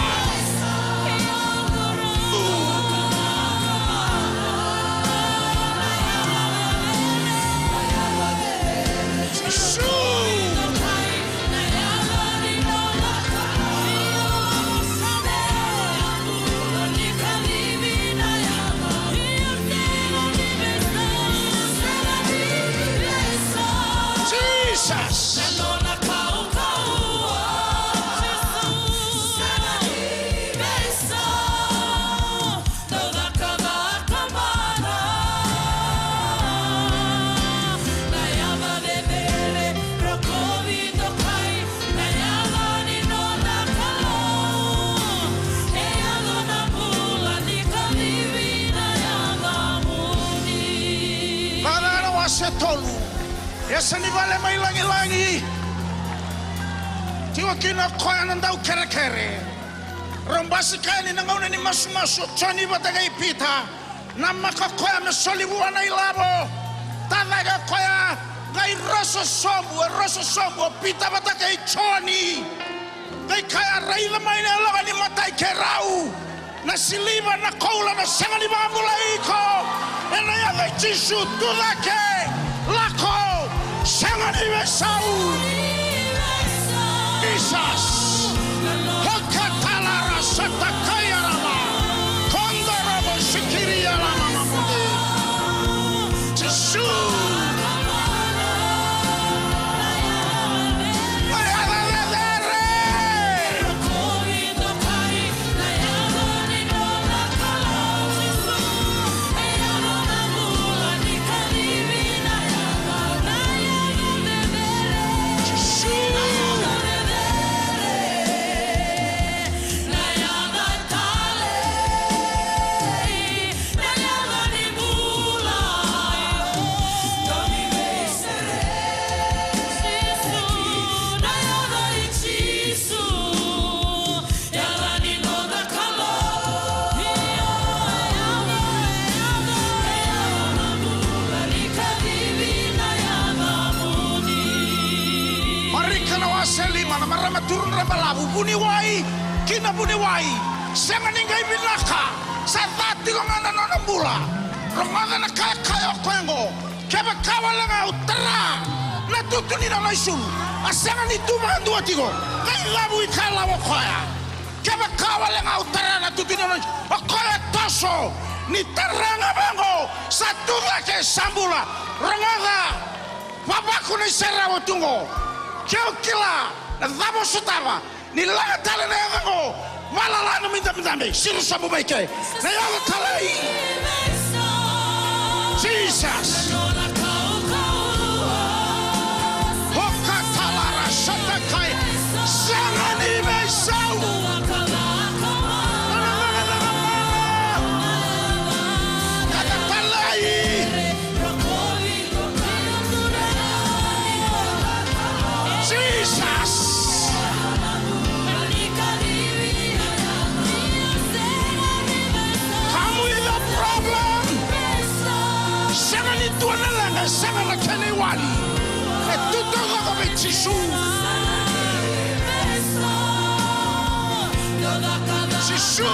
Jisu. Jesus. Vakatakila na wase tolu. Yasa ni vale mai lagilagi. Tiko kina o koya na daukerekere. Rau basika yani na gauna ni masumasu o Joni vata kei Pita. Namaka o koya me soli vua na ilavo. Tacake o koya, qai roso sobu, e roso sobu o Pita vata kei Joni. Qai kaya, raica mai na yaloka ni matai keirau. Na siliva, na koula, na sega ni vakabulai iko. Ena yaca i Jisu, tucake, lako, sega ni veisau. Jesus. Hokatalara satakaia rama. Kondorobo sikiria rama mamudu. Jisu. Oya cecere. Na wase lima, na marama turudra balavu, vuniwai, ki na vuniwai, sega ni qai vinaka, sa ca tiko ga na nona bula. Rogoca na ka e kaya o koya oqo, kevaka wale ga au tara na tutu ni nona isulu, a sega ni tu vakadua tiko, qai cavu i kalawa o koya. Kevaka wale ga au tara na tutu ni nona isulu, o koya e toso, ni tara ga vaqo, sa tu cake sa bula. Rogoca. Vavaku na iserawa tu qo. Ke o kila na cava o sotava, ni laga tale na yaca qo. Valala na mai dabedabe, siro sobu mai ke. Na yaca talei. Jesus. Hoka talara satakai. Sega ni veisau. Yaca talei. Jesus. Come with a problem. Sega ni dua na leqa, sega na kena iwali. E tu taucoko vei Jisu. Jisu.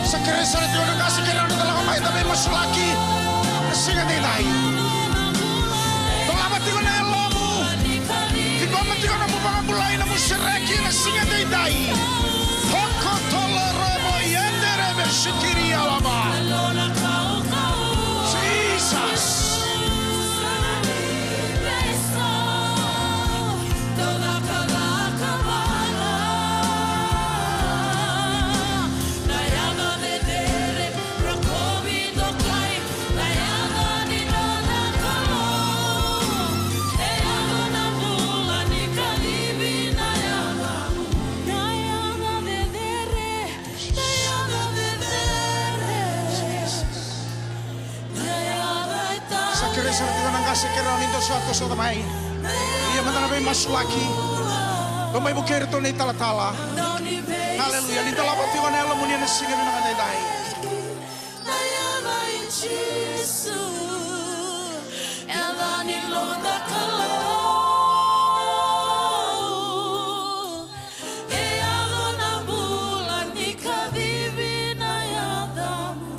Sa kerei sara tiko na qase, kerei na lako mai, da veimasulaki na siga daidai. Dolava tiko na yalomu. Ciqoma tiko na nomu vakabulai, na nomu sereki na siga daidai. Hoko toloromo i edereve sikiri alava. Jesus. Sa kerei sara tiko na qase, kerei ni dou sa toso mai. Ia mada na veimasulaki. Dou mai vukei iratou na italatala. Aleluya. Ni dolava tiko na yalomuni ena siga vinaka daidai. E yaco na bula ni kacivi na yacamu.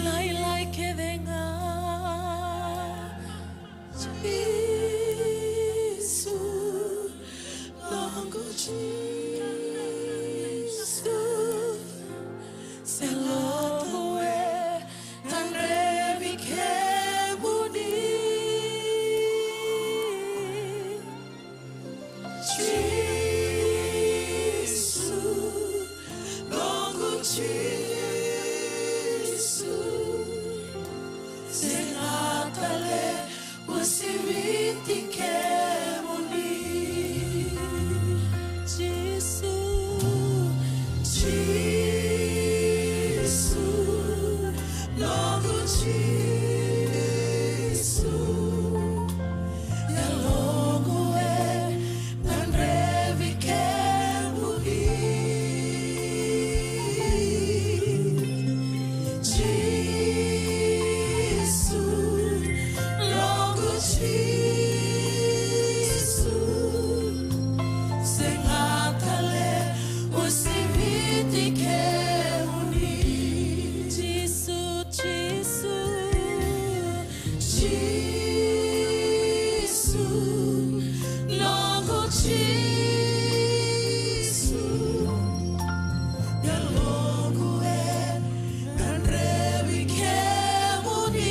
Lailai kece ga. Jisu, noqu Jisu. Se lako e gadrevi kemuni. Jisu, noqu Jisu, sega tale, uasiviti kemuni. Jisu, Jisu, noqu Jisu, yaloqu e gadrevi kemuni. Jisu, noqu Jisu, sega tale, uasiviti kemuni. Jisu, Jisu, Jisu, noqu Jisu, yaloqu e gadrevi kemuni.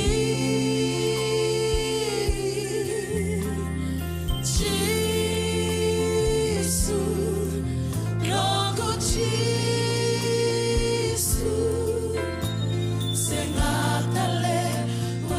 Jisu, noqu Jisu, sega tale, ua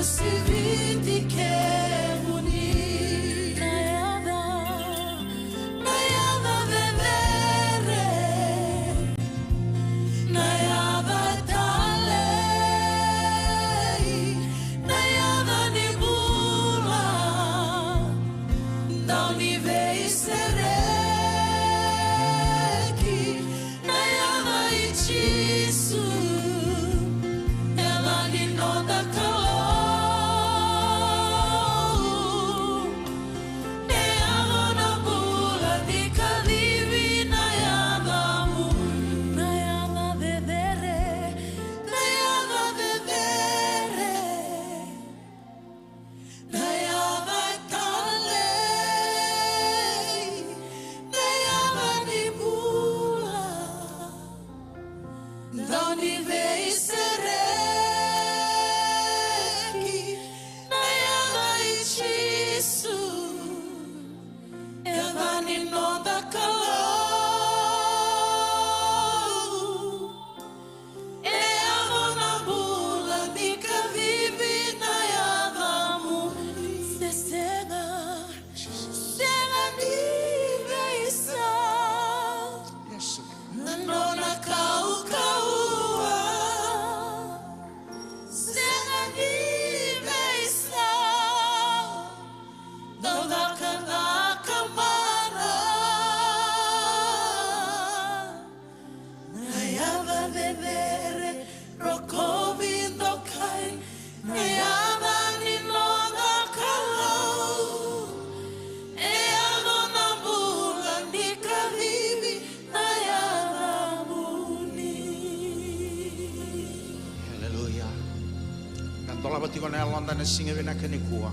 Ko na yaloda na siga vinaka nikua.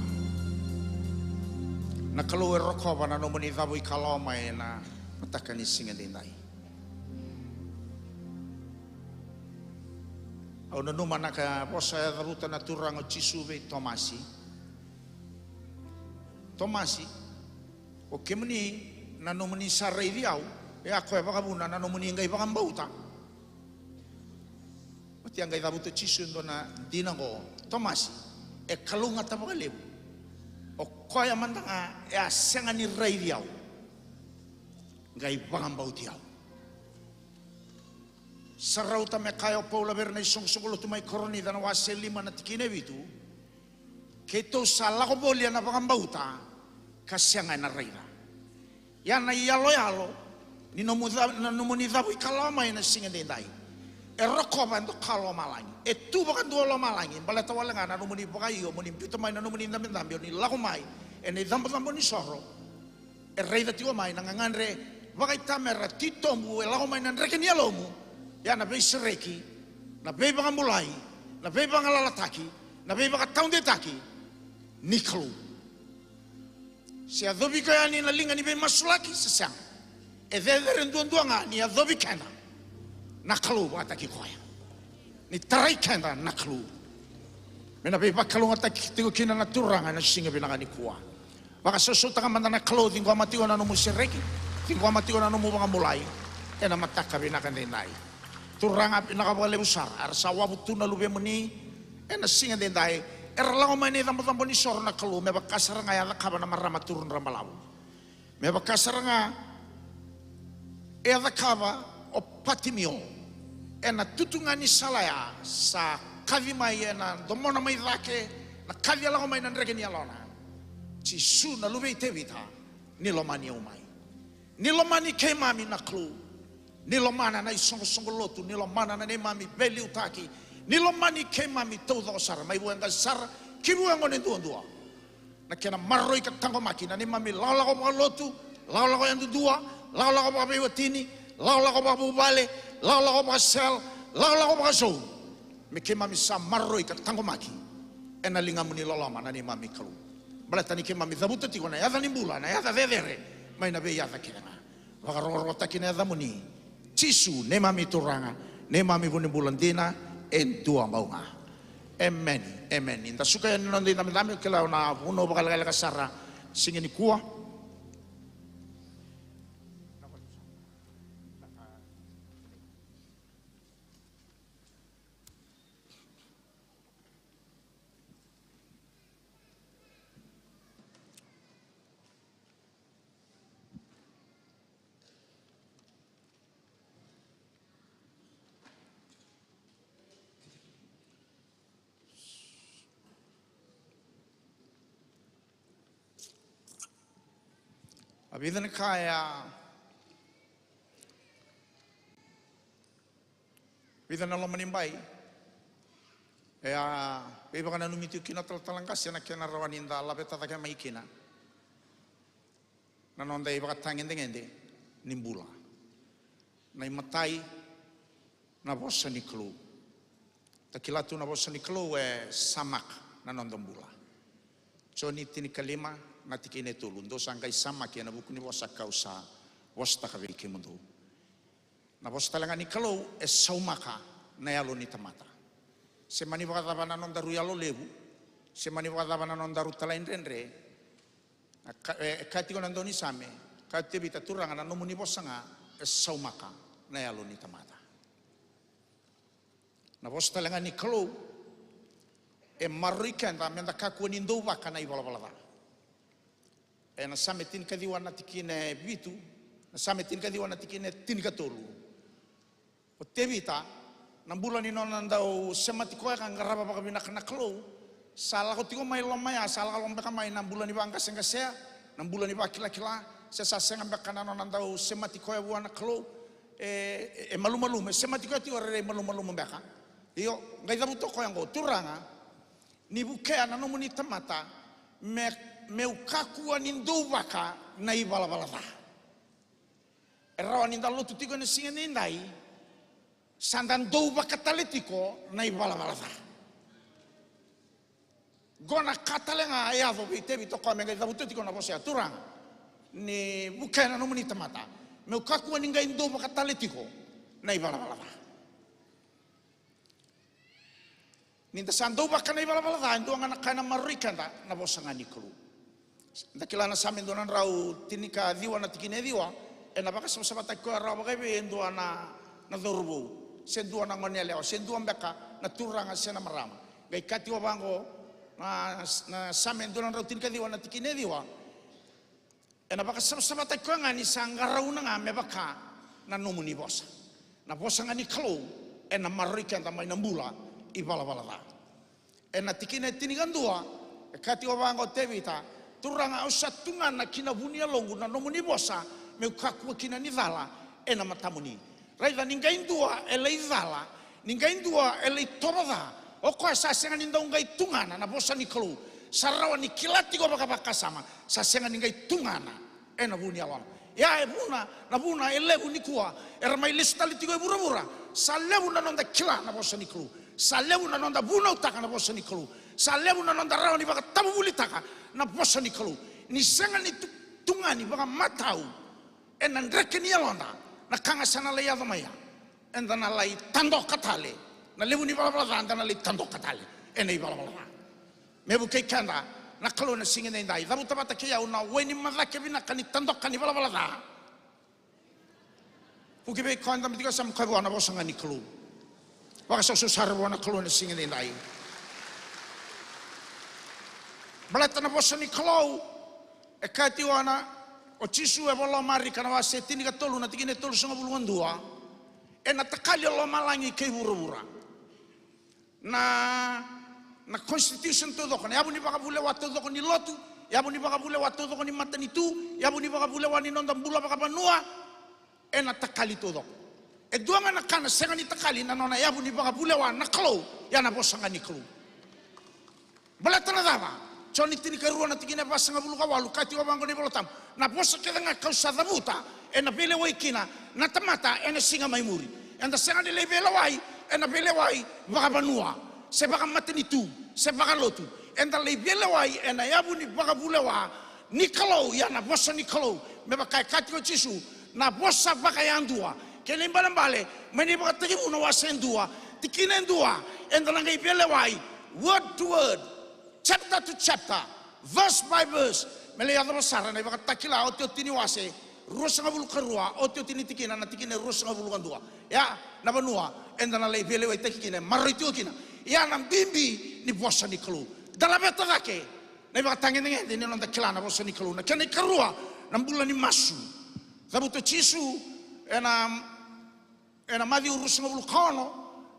Na Kalou e rokova na nomuni cavuikalawa mai ena mataka ni siga edaidai. Au nanuma na ka vosa e cavuta na Turaga o Jisu vei Tomasi. Tomasi, o kemuni na nomuni sa raici au, e a koya vakavuna na nomuni qai vakabauta. Oti a qai cavuta o Jisu e dua na dina oqo, Tomasi, e kalougata vakalevu. O koya mada ga e a sega ni raici au, qai vakabauti au. Sa rauta me kaya o Paula vei ira na isoqosoqo lotu mai Korinica na wase lima na tikina e vitu. Keitou sa lako voli ena vakabauta ka sega ena raica. Ia na iyaloyalo ni nomu ca-, na nomuni cavuikalawa mai ena siga edaidai, e rokova e doka lomalagi, e tu vakadua lomalagi, baleta wale ga na nomuni vakaio mo ni biuta mai na nomuni dabedabe, o ni lako mai ena icabocabo ni soro. E raica tiko mai na gagadre vakaitamera titobu e lako mai na dreke ni yalomu. Ia na veisereki, na veivakabulai, na veivagalalataki, na veivakataudeitaki ni Kalou. Se yacovi iko yani na liga ni veimasulaki se sega, e cecere duadua ga ni yacovi keda na Kalou vakataki koya. Ni tarai keda na Kalou me na veivakalougatataki tiko kina na Turaga ena siga vinaka nikua. Vakasausautaka mada na Kalou, ciqoma tiko na nomu sereki, ciqoma tiko na nomu vakabulai ena mataka vinaka edaidai. Turaga, vinaka vakalevu sara, era sa wavu tu na luvemuni ena siga edaidai. Era lako mai na icabocabo ni soro na Kalou, me vaka sara ga e a cakava na marama turu drabalavu. Me vaka sara ga e a cakava o Patimio ena tutu ga ni sala ya, sa kaci mai ena domona mai cake, na kaci e lako mai na dreke ni yalona. Jisu na luve i Tevita, ni lomani au mai. Ni lomani keimami na Kalou. Ni lomana na isoqosoqo lotu, ni lomana na neimami veiliutaki, ni lomani keimami taucoko sara, mai vua e qase sara ki vua e gone duadua. Na kena maroroi ka taqomaki na neimami lakolako vakalotu, lakolako yadudua, lakolako vakaveiwatini, lakolako vakavuvale, lakolako vakasel, lakolako vakazou. Me keimami sa maroroi ka taqomaki ena ligamuni loloma na neimami Kalou. Baleta ni keimami cavuta tiko na yaca ni bula, na yaca cecere mai na veiyaca kece ga. Vakarokorokotaki na yacamuni Jisu, neimami Turaga, neimami vunibula dina e dua bau ga. Emeni, emeni. Da suka yani na noda idabedabe, kila o na vunau vakalekaleka sara siga nikua. A vica na ka e a, vica na loma ni bai e a veivakananumi tiko kina o talatala qase ena kena rawa ni da laveta cake mai kina na noda ivakatagedegede ni bula. Na imatai, na vosa ni Kalou. Da kila tu na vosa ni Kalou e samaka na noda bula. Joni tinikalima na tikina e tolu, dou sa qai samaki ena vuku ni vosa kau sa vosataka vei kemudou. Na vosa tale ga ni Kalou e saumaka na yalo ni tamata. Se mani vakacava na nodaru yalo levu, se mani vakacava na nodaru talaidredre, na ka, e, e kaya tiko na daunisame, kaya o Tevita, Turaga, na nomuni vosa ga e saumaka na yalo ni tamata. Na vosa tale ga ni Kalou e maroroi keda meda kakua ni douvaka na ivalavala ca. Ena Same tinikaciwa na tikina e vitu, na Same tinikaciwa na tikina e tinikatolu. O Tevita, na bula ni nona dau semati koya ka qarava vakavinaka na Kalou, sa lako tiko mai loma ya, sa lako beka mai na bula ni vaqaseqasea, na bula ni vakilakila, se sa sega beka na nona dau semati koya vua na Kalou, e, e, e malumalumu, e semati koya tiko rairai malumalumu beka. Io, qai cavuta o koya oqo, Turaga, ni vukea na nomuni tamata, me, meu kakua ni douvaka na ivalavala ca. E rawa ni da lotu tiko ena siga nidai, sa da douvaka tale tiko na ivalavala ca. Qo na ka tale ga e yaco vei Tevita, o koya me qai cavuta tiko na vosa ya, Turaga, ni vukea na nomuni tamata, meu kakua ni qai dou vaka tale tiko na ivalavala ca. Ni da sa dou vaka na ivalavala ca, e dua ga na ka ena maroroi keda, na vosa ga ni Kalou. Da kila na Same dua na drau tinikaciwa na tikina e ciwa, ena vakasavasavataki koya rawa vakaevei e dua na, na cauravou, se dua na gone yalewa, se dua beka na turaga se na marama. Qai kaya tiko vaqo na, na Same dua na drau tinikaciwa na tikina e ciwa, ena vakasavasavataki koya ga ni sa qarauna ga me vaka na nomuni vosa. Na vosa ga ni Kalou ena maroroi keda mai na bula ivalavala ca. Ena tikina e tinikadua, e kaya tiko vaqo o Tevita, Turaga, au sa tugana ki na vu ni yaloqu na nomuni vosa, meu kakua kina ni cala ena matamuni. Raica, ni qai dua e lai cala, ni qai dua e lai tovo ca, o koya sa sega ni dau qai tugana na vosa ni Kalou. Sa rawa ni kila tiko vakavakasama, sa sega ni qai tugana ena vu ni yalona. Ia e vuna, na vuna e levu nikua era mai lesu tale tiko e vuravura. Sa levu na noda kila na vosa ni Kalou. Sa levu na noda vunautaka na vosa ni Kalou. Sa levu na noda rawa ni vakatavuvulitaka na vosa ni Kalou. Ni sega ni tu-, tugani vakamatau ena dreke ni yaloda na ka ga sa na lai yaco mai ya, eda na lai tadoka tale. Na levu ni valavala ca eda na lai tadoka tale ena ivalavala ca. Me vukei keda na Kalou ena siga edaidai. Cavuta vata kei au na wai ni macake vinaka ni tadoka ni valavala ca. Vuki vei koya e dabe tiko e yasamu, kaya vua na vosa ga ni Kalou. Vakasausau sara vua na Kalou ena siga edaidai. Baleta na vosa ni Kalou, e kaya tiko na, o Jisu e vola o Marika na wase tinikatolu na tikina e tolusagavulu ka dua, ena takali o lomalagi kei vuravura. Na, na constitution taucoko, na yavu ni vakavulewa taucoko ni lotu, yavu ni vakavulewa taucoko ni matanitu, yavu ni vakavulewa ni noda bula vakavanua, ena takali taucoko. E dua ga na ka na sega ni takali na nona yavu ni vakavulewa na Kalou, ia na vosa ga ni Kalou. Baleta na cava? Joni tinikarua na tikina e vasagavulu ka walu, kaya tiko vaqo na iVola Tabu, na vosa kece ga kau sa cavuta, ena veilewai kina na tamata ena siga mai muri. Eda sega ni lai veilewai ena veilewai vakavanua, se vakamatanitu, se vakalotu. Eda lai veilewai ena yavu ni vakavulewa ni Kalou, ia na vosa ni Kalou. Me vaka e kaya tiko o Jisu, na vosa vakayadua. Kena ibalebale, mai na iVakatekivu na wase e dua, tikina e dua, eda na qai veilewai word to word, chapter to chapter, verse by verse. Me lai yacova sara na iVakatakila otioti ni wase ruasagavulu ka rua, otioti ni tikina, na tikina e ruasagavulu ka dua. Ia na vanua eda na lai veilewaitaki kina, e maroroi tiko kina, ia na bibi ni vosa ni Kalou. Da laveta cake na ivakatagedegede ni noda kila na vosa ni Kalou. Na kena ikarua, na bula ni masu. Cavuta o Jisu ena Ena Maciu ruasagavulu ka ono,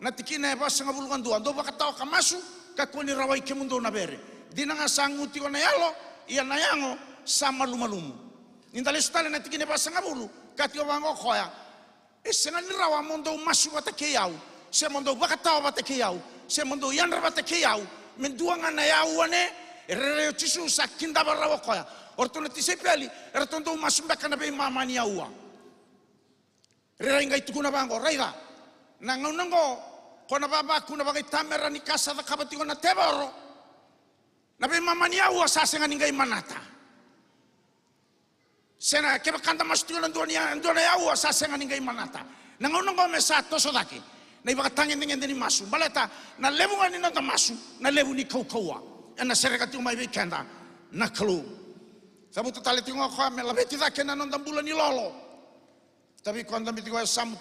na tikina e vasagavulu ka dua, dou vakatawa ka masu, kakua ni rawai kemudou na vere. Dina ga sa gu tiko na yalo, ia na yago sa malumalumu. Ni da lesu tale na tikina e vasagavulu, ka tiko vaqo o koya, e sega ni rawa mo dou masu vata kei au, se mo dou vakatawa vata kei au, se mo dou yadra vata kei au, me dua ga na aua ne. E rairai o Jisu sa kidava rawa o koya. O ratou na tisaipeli, eratou dau masu beka na veimama ni aua. Rairai qai tukuna vaqo, raica, na gauna oqo ko na vavaku na vakaitamera ni ka sa cakava tiko na tevoro. Na veimama ni aua sa sega ni qai manata. Se na kevaka da masu tiko na dua ni, dua na aua sa sega ni qai manata. Na gauna oqo me sa toso cake na ivakatagedegede ni masu. Baleta na levu ga ni noda masu, na levu ni kaukauwa ena sereka tiko mai vei keda na Kalou. Cavuta tale tiko ga o koya me laveti cake na noda bula ni lolo. Tavi koya dabe tiko e yasamu,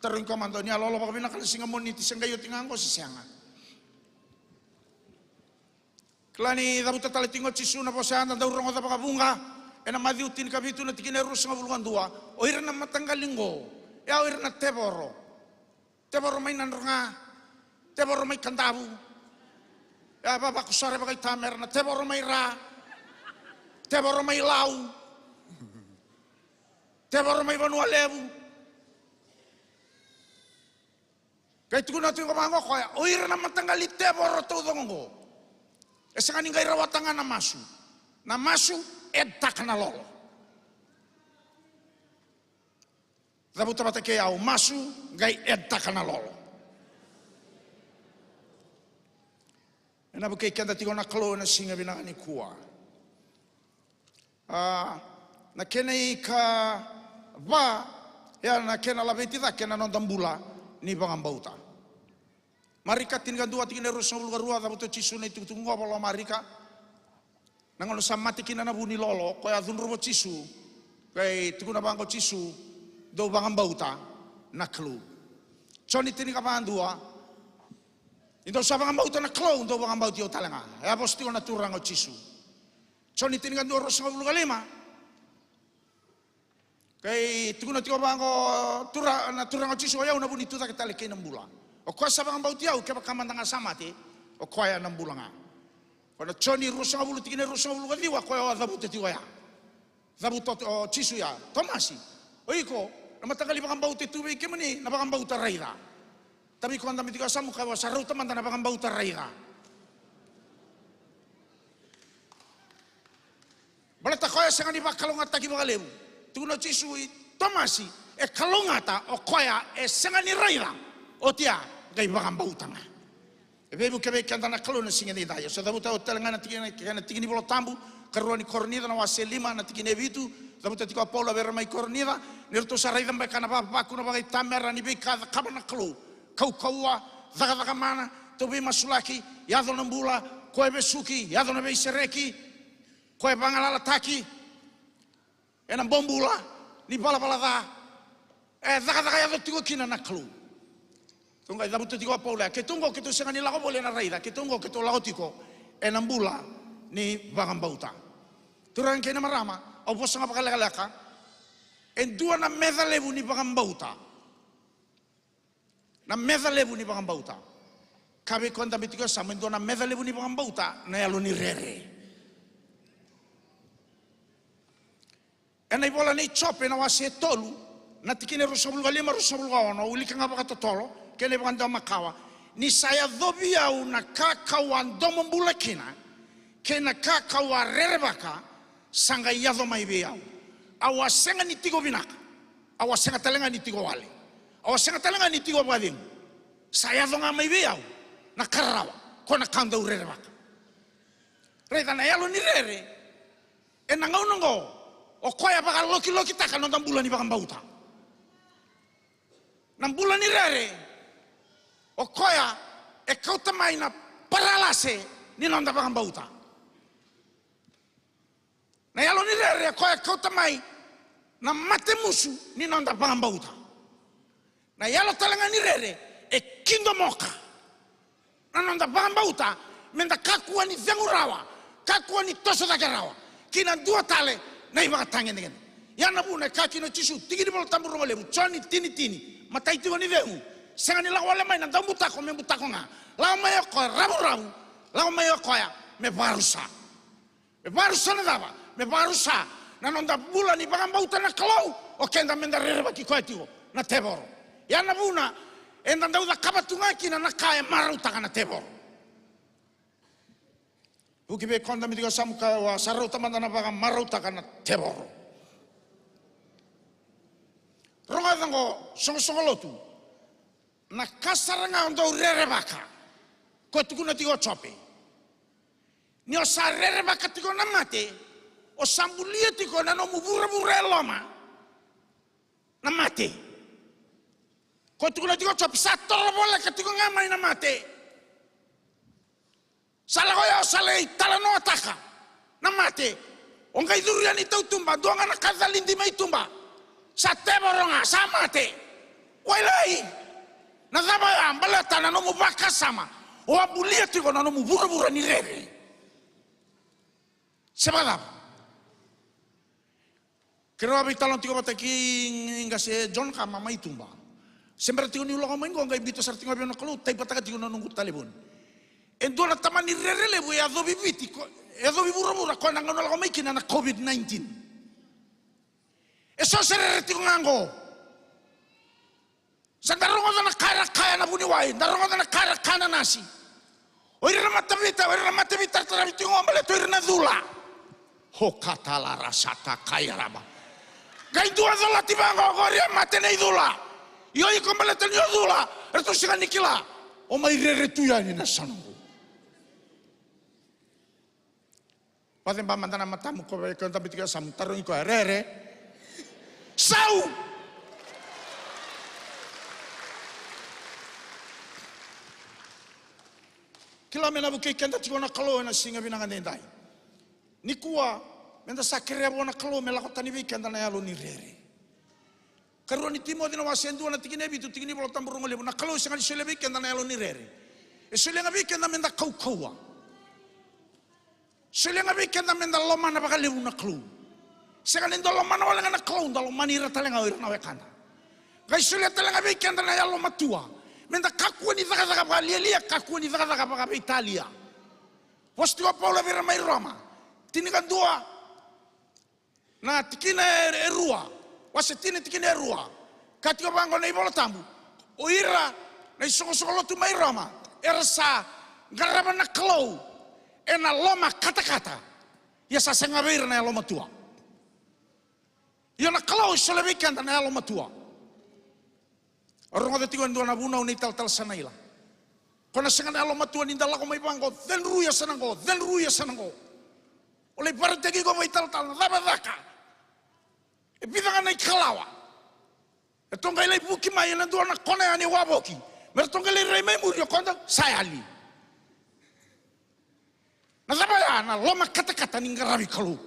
tarogi koya mada, o ni a lolo vakavinaka na siga Moniti se qai oti ga oqo se sega? Kila ni cavuta tale tiko o Jisu na vosa ya da dau rogoca vakavuqa ena Maciu tinikavitu na tikina e ruasagavulu ka dua. O ira na mataqali oqo, e a o ira na tevoro. Tevoro mai Nadroga, tevoro mai Kadavu. E a vavaku sara e vakaitamera na tevoro mai Ra, tevoro mai Lau, tevoro mai Vanua Levu. Qai tukuna tiko vaqo o koya, o ira na mataqali tevoro taucoko oqo, e sega ni qai rawata ga na masu. Na masu e taka na lolo. Cavuta vata kei au, masu qai e taka na lolo. Ena vukei keda tiko na Kalou ena siga vinaka nikua. A, na kena ikava, ia na kena laveti cake na noda bula ni vakabauta. Marika tinikadua tikina e ruasagavulu ka rua, cavuta o Jisu na itukutuku oqo, vola o Marika. Na gauna sa mate kina na vu ni lolo, koya a cudruva o Jisu, qai tukuna vaqo o Jisu, dou vakabauta na Kalou. Joni tinikava dua, ni dou sa vakabauta na Kalou, dou vakabauti au tale ga. E a vosa tiko na Turaga o Jisu. Joni tinikadua ruasagavulu ka lima. Qai tukuna tiko vaqo, tura, na Turaga o Jisu, o yau na vu ni tucake tale kei na bula. O koya sa vakabauti au, kevaka mada ga sa mate, o koya na bula ga. Ko na Joni ruasagavulu tikina e ruasagavulu ka ciwa, koya o a cavuta tiko ya. Cavuta o, o Jisu ya, Tomasi, o iko, na mataqali vakabauta e tu vei kemuni, na vakabauta raica. Tavi koya dabe tiko e yasamu, kaya, au sa rauta mada na vakabauta raica. Baleta koya e sega ni vakalougatataki vakalevu. Tukuna o Jisu, i Tomasi, e kalougata o koya e sega ni raica, oti ya, qai vakabauta ga. E veivuke vei keda na Kalou na siga edaidai. Au sa cavuta oti tale ga na tikina, kena tiki ni Vola Tabu, karua ni Korinica na wase lima na tikina e vitu, cavuta tiko o Paula vei ira mai Korinica, ni ratou sa raica beka na vavaku, na vakaitamera ni veika e cakava na Kalou. Kaukauwa, cakacaka mana, tauveimasulaki, yaco na bula, koya e vesuki, yaco na veisereki, koya e vagalalataki ena bobula ni valavala ca, e cakacaka yaco tiko kina na Kalou. Tou qai cavuta tiko o Paula, keitou oqo keitou sega ni lako voli ena raica, keitou oqo keitou lako tiko ena bula ni vakabauta. Turaga kei na marama, au vosa ga vakalekaleka, e dua na meca levu ni vakabauta. Na meca levu ni vakabauta. Ka vei koya dabe tiko e yasamu, e dua na meca levu ni vakabauta, na yalo ni rere. Ena ivola nei Jope na wase e tolu, na tikina e ruasagavulu ka lima, ruasagavulu ka ono, au wilika ga vakatotolo, kei na ivakadewa makawa. Ni sa yacovi au na ka kau a domobula kina, kei na ka kau a rerevaka, sa qai yaco mai vei au. Au a sega ni tiko vinaka. Au a sega tale ga ni tiko wale. Au a sega tale ga ni tiko vakacegu. Sa yaco ga mai vei au na ka rarawa, ko na ka dau rerevaka. Raica na yalo ni rere, ena gauna oqo, o koya vakalokilokitaka na noda bula ni vakabauta. Na bula ni rere, o koya e kauta mai na paralase ni noda vakabauta. Na yalo ni rere, o koya e kauta mai na matemusu ni noda vakabauta. Na yalo tale ga ni rere, e kidomoka na noda vakabauta, meda kakua ni cegu rawa, kakua ni toso cake rawa ki na dua tale na ivakatagedegede. Ia na vuna e kaya kina o Jisu, tiki ni Vola Tabu rogo levu, Joni tini tini, matai tiko ni cegu, sega ni lako wale mai na daubutako me butako ga. Lako mai o koya ravuravu, lako mai o koya me vakarusa. Me vakarusa na cava? Me vakarusa na noda bula ni vakabauta na Kalou, o keda meda rerevaki koya tiko na tevoro. Ia na vuna eda dau cakava tu ga kina na ka e marautaka na tevoro. Vuki vei koya dabe tiko e yasamu, kaya, au a sa rauta mada na vakamarautaka na tevoro. Rogoca oqo, soqosoqo lotu. Na ka sara ga o dau rerevaka, ko tukuna tiko o Jope. Ni o sa rerevaka tiko na mate, o sa bulia tiko na nomu vuravura e loma na mate. Ko tukuna tiko o Jope, sa toro voleka tiko ga mai na mate. Sa lako ya o sa lai talanoataka na mate. O qai curu yani i tautuba, dua ga na ka calidi mai tuba. Sa tevoro ga, sa mate. Wailai. Na cava ya? Baleta na nomu vakasama, o a bulia tiko na nomu vuravura ni rere. Se vakacava? Keirau a veitalanoa tiko vata kei qase John Kama mai tuba. Se bera tiko niu lako mai qo, qai biuta sara tiko ga vei au na Kalou, taipataka tiko na noqu talevoni. E dua na tamani rere levu e yacovi Viti, ko, e yacovi vuravura, koya na gauna lako mai kina na COVID nineteen. E so se rere tiko ga qo. Sa da rogoca na ka era kaya na vuniwai, da rogoca na ka era kaya na nasi. O ira na matavita, o ira na matavita tarataravi tiko ga baleta o ira na cula. Ho katalara sata kaya raba. Qai dua colati vaqo, qori e mate nei cula. Io iko baleta ni o cula, ratou sega ni kila. O mai rere tu yani na sonoqu. Vaceba mada na matamu ko vei koya dabe tiko e yasamu, tarogi koya, rere. Sau! Kila me na vukei keda tiko na Kalou ena siga vinaka edaidai. Nikua, meda sa kerea vua na Kalou me lako tani vei keda na yalo ni rere. Karua ni Timoci na wase e dua na tikina e vitu, tikina ni Vola Tabu rogo levu, na Kalou e sega ni solia vei keda na yalo ni rere. E solia ga vei keda meda kaukauwa. Solia ga vei keda meda lomana vakalevu na Kalou. Sega ni da lomana wale ga na Kalou, da lomani ira tale ga o ira na wekada. Qai solia tale ga vei keda na yalomatua, meda kakua ni cakacaka vakalialia, kakua ni cakacaka vakaveitalia. Vosa tiko o Paula vei ira mai Roma, tinikadua na tikina e, e rua, wase tini tikina e rua. Ka tiko vaqo na iVola Tabu, o ira na isoqosoqo lotu mai Roma era sa qarava na Kalou ena loma katakata, ia sa sega vei ira na yalomatua. Ia na Kalou e solia vei keda na yalomatua. Au rogoca tiko e dua na vunau nei talatala Sanaila. Ko na sega na yalomatua ni da lako mai vaqo, cedru e yasana qo, cedru e yasana qo. O lai vakaraitaki iko vei talatala, na cava e caka? E vica ga na ikalawa. E ratou qai lai vuki mai ena dua na kona yani e wavoki. Me ratou qai lai rai mai muri o koya sa yali. Na cava ya? Na loma katakata ni qaravi Kalou.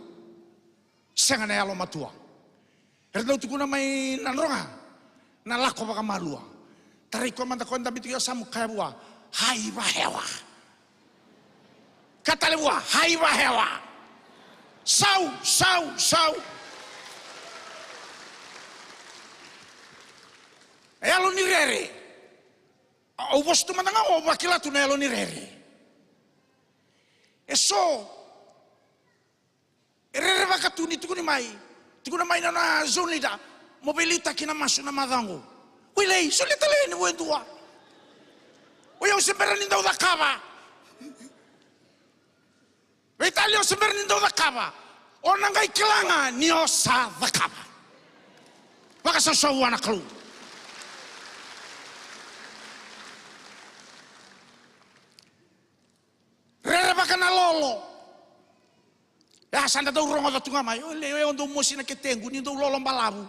Sega na yalomatua. Era dau tukuna mai Nadroga na lako vakamalua. Tarai koya mada koya dabe tiko e yasamu, kaya vua, hai vahewa. Kaya tale vua, hai vahewa. Sau, sau, sau. Na yalo ni rere. Au vosa tu mada ga, au vakila tu na yalo ni rere. E so e rerevaka tu ni tukuni mai, tukuna mai na nona zone leader, mo veiliutaki na masu na macawa oqo. Wailei, solia tale yani vua e dua. O yau se bera ni dau cakava. Veitalia, o se bera ni dau cakava. O na qai kila ga ni o sa cakava. Vakasausau vua na Kalou. Rerevaka na lolo. Ia sa da dau rogoca tu ga mai, o le, o dau mosi na ketequ ni dau lolo balavu.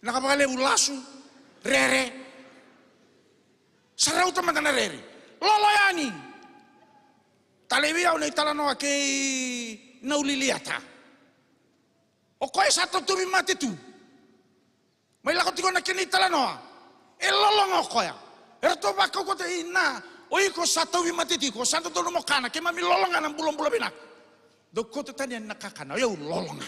Na ka vakalevu lasu, rere. Sa rauta mada na rere. Lolo yani. Talei vei au na italanoa kei Nauliliata. O koya sa tauvi mate tu. Mai lako tiko na kena italanoa. E lolo ga o koya. Eratou vakaukauwataki, ina, o iko sa tauvimate tiko, sa dodonu mo kana, keimami lolo ga na bulabula vinaka. Dou kauta tani yani na kakana, o yau lolo ga.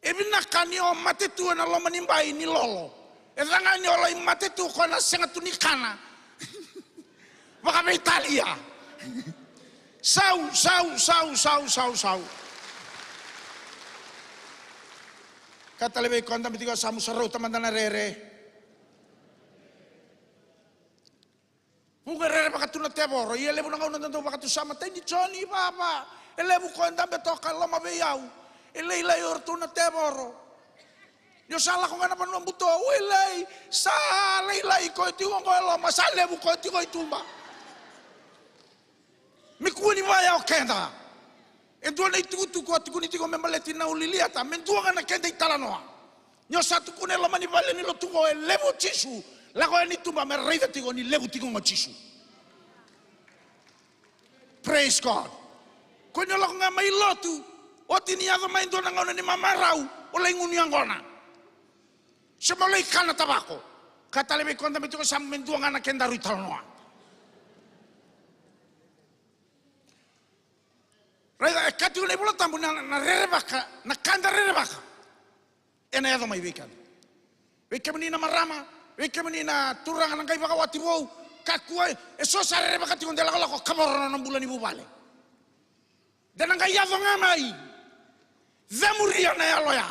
E vinaka ni o mate tu ena loma ni bai ni lolo. E ca ga ni o lai mate tu o koya na sega tu ni kana. Vakaveitalia. Sau, sau, sau, sau, sau, sau. Ka tale vei koya dabe tiko e yasamu, sa rauta mada na rere. Vuqa e rerevaka tu na tevoro, ia e levu na gauna da dau vakatusama, Tiny John, i vava, e levu koya dabe toka e loma vei au. E lailai o iratou na tevoro. Ni o sa lako ga na vanua buto, wailei, sa lailai koya tiko qo e loma, sa levu koya tiko i tuba. Me kua ni vaya o keda. E dua na itukutuku a tukuni tiko me baleti Nauliliata, me dua ga na keda italanoa. Ni o sa tukuna e loma ni vale ni lotu qo e levu o Jisu, lako yani i tuba me raica tiko ni levu tiko ga o Jisu. Praise God. Ko ni o lako ga mai lotu, oti ni yaco mai dua na gauna ni mamarau, o lai gunu yaqona. Se mo lai kana tavako. Ka tale vei koya dabe tiko e yasamu, me dua ga na kedaru italanoa. Raica, e kaya tiko na iVola Tabu na, na rerevaka, na ka da rerevaka, ena yaco mai vei keda. Vei kemuni na marama, vei kemuni na turaga na qai vakawati vou, kakua, e so sa rerevaka tiko de lakolako kavoro na nona bula ni vuvale. De na qai yaco ga mai, cemuria na yalo ya.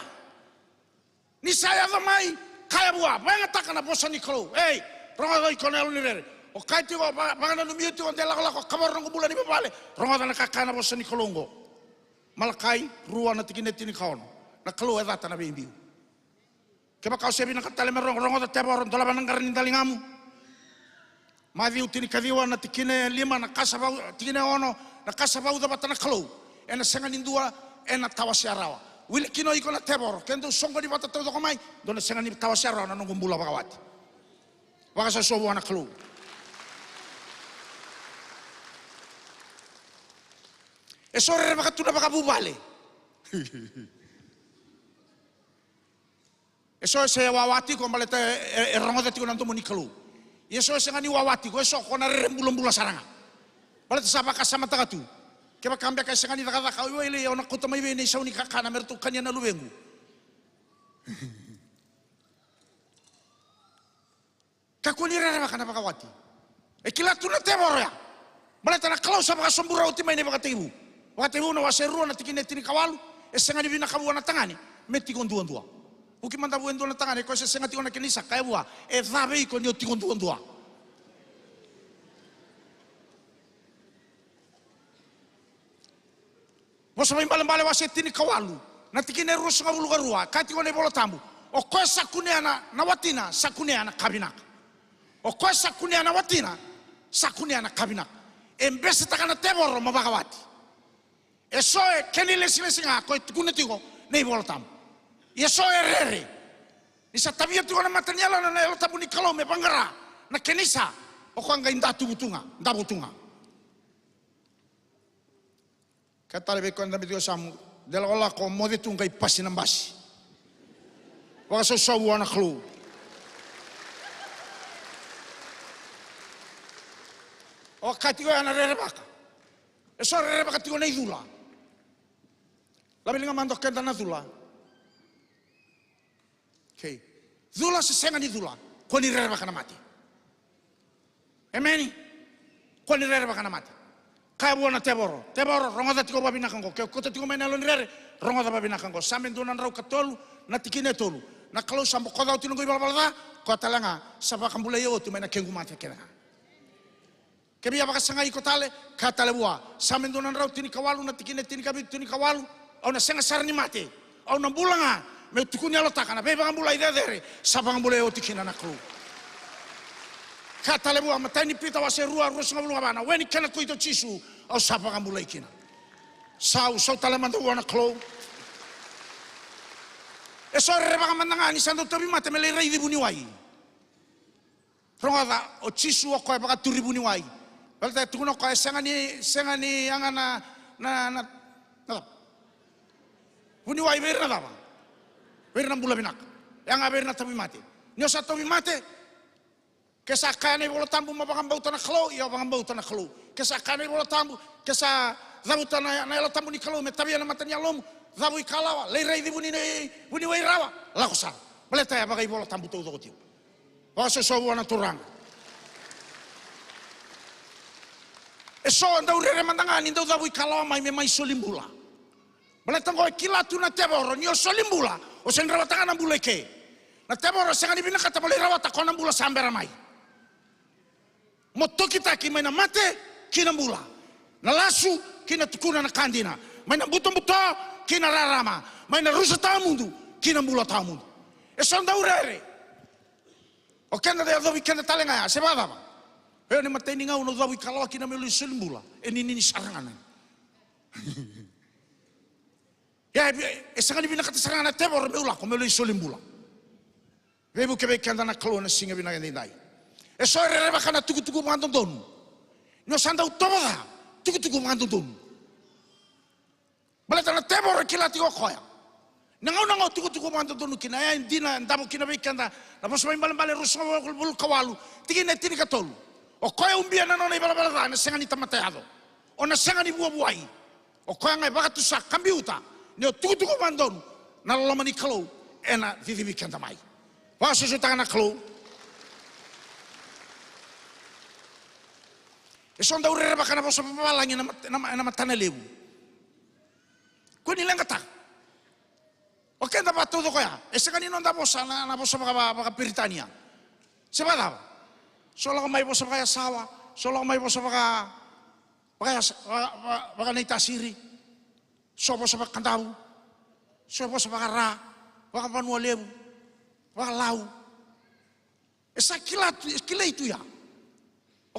Ni sa yaco mai, kaya vua, vakayagataka na vosa ni Kalou. Ei, rogoca iko na yalo ni rere. O kaya tiko, va-, vakananumi iko tiko de lakolako kavoro noqu bula ni vuvale. Rogoca na ka kaya na vosa ni Kalou oqo. Malakai rua na tikina e tinikaono. Na Kalou e cata na veibiu. Kevaka o se vinaka tale me rogo, rogoca tevoro, dolava na qara ni daligamu. Maciu tinikaciwa na tikina e lima, na ka sa vau, tikina e ono, na ka sa vauca vata na Kalou, ena sega ni dua ena tawasea rawa. Wili kina o iko na tevoro, ke dou soqoni vata taucoko mai, dou na sega ni tawasea rawa na noqu bula vakawati. Vakasosovu vua na Kalou. E so rerevaka tu na vakavuvale. E so e se wawa tiko baleta e, e, e rogoca tiko na domo ni Kalou. Ia e so e sega ni wawa tiko, e so ko na rere bulabula sara ga. Baleta sa vakasamataka tu. Kevaka beka e sega ni cakacaka, oi, oi, lai, au na kauta mai vei na isau ni kakana me ratou kania na luvequ. Kakua ni rerevaka na vakawati. E kila tu na tevoro ya. Baleta na Kalou sa vakasobura oti mai na ivakatekivu. Vakatekivu na wase rua na tikina e tinikawalu, e sega ni vinaka vua na tagane me tiko duadua. Vuki mada vua e dua na tagane, ko se sega tiko na kenisa, kaya vua, e ca vei iko ni o tiko duadua. Vosa Vaibalebale wase tinikawalu, na tikina e ruasagavulu ka rua, kaya tiko na iVola Tabu, o koya sa kunea na, na watina, sa kunea na ka vinaka. O koya sa kunea na watina, sa kunea na ka vinaka. E besetaka na tevoro mo vakawati. E so e kena ilesilesi ga ko e tukuna tiko na iVola Tabu. Ia e so e rere. Ni sa tavia tiko na mata ni yalona na Yalo Tabu ni Kalou me vaqara na kenisa, o koya qai datuvu tu ga, davo tu ga. Ka tale vei koya dabe tiko yasamu, de lakolako, moce tu qai pasi na basi. Vakasausau vua na Kalou. O ka tiko ya na rerevaka. E so rerevaka tiko na icula. Lave liga mada o keda na cula. Okay. Cula se sega ni cula, kua ni rerevaka na mate. Emeni. Kua ni rerevaka na mate. Kaya vua na tevoro, tevoro, rogoca tiko vavinaka oqo. Ke o kauta tiko mai na yalo ni rere, rogoca vavinaka oqo. Same dua na drau ka tolu, na tikina e tolu. Na Kalou sa bokoca oti noqu ivalavala ca, koya tale ga sa vakabulai au oti mai na kequ mate kece ga. Ke via vakasagai iko tale, kaya tale vua. Same dua na drau tinikawalu na tikina e tinikavitu, tinikawalu. Au na sega sara ni mate. Au na bula ga meu tukuni yalotaka na veivakabulai cecere sa vakabulai oti kina na Kalou. Kaya tale vua, matai ni Pita wase rua, ruasagavulu ka va, na we ni kena kuita o Jisu au sa vakabulai kina. Sau, sau tale mada vua na Kalou. E so rerevaka mada ga ni sa dau tauvimate me lai raici vuniwai. Rogoca, o Jisu o koya e vakaturi vuniwai. Baleta e tukuna o koya e sega ni, sega ni yaga na, na, na, na cava? Vuniwai vei ira na cava? Vei ira na bula vinaka. Yaga vei ira na tauvimate. Ni o sa tauvimate, ke sa kaya na iVola Tabu mo vakabauta na Kalou, ia o vakabauta na Kalou. Ke sa kaya na iVola Tabu, ke sa cavuta na, na Yalo Tabu ni Kalou me tavia na mata ni yalomu, cavu ikalawa, lai raici vuni, vuniwai rawa, lako sara. Baleta e vakaiVola Tabu taucoko tiko. Vakasosovu vua na Turaga. E so dau rere mada ga ni dau cavu ikalawa mai me mai soli bula. Baleta oqo e kila tu na tevoro ni o soli bula, o sega ni rawata ga na bula eke. Na tevoro sega ni vinakata mo lai rawata ko na bula sa bera mai. Mo tokitaki mai na mate ki na bula, na lasu ki na tukuna na ka dina, mai na butobuto ki na rarama, mai na rusa tawamudu ki na bula tawamudu. E so dau rere. O keda da yacovi keda tale ga ya, se vakacava? E, ni matai ni gauna au cavu ikalawa kina meu lai soli bula, e ninini sara ga na. Ia, e, e sega ni vinakata sara ga na tevoro meu lako meu lai soli bula. Veivuke vei keda na Kalou na siga vinaka edaidai. E so e rerevaka na tukutuku vakadodonu. Ni o sa dau tovo ca, tukutuku vakadodonu. Baleta na tevoro e kila tiko o koya. Na gauna ga o tukutuku vakadodonu kina, e dina, e davo kina vei keda na Vosa Vaibalebale ruasagavulu ka walu, tikina e tinikatolu. O koya ubia na nona ivalavala ca ena sega ni tamata yaco. O na sega ni vuavuai. O koya ga e vakatusa ka biuta ni o tukutuku vakadodonu, na loloma ni Kalou ena cicivi keda mai. Vakasosomitaka na Kalou. E so dau rerevaka na vosa vavalagi ena mat-, ena ma-, ena matana levu. Kua ni leqataka. O keda vakataucoko ya, e sega ni noda vosa na, na vosa vaka, vaka, vakaperitania. Se vakacava? So lako mai vosa vakayasawa, so lako mai vosa vaka, vakayasa, vaka, vaka, vakanaitasiri, so vosa vakadavu, so vosa vakara, vakavanua levu, vakalau. E sa kila tu, e kilai tu ya.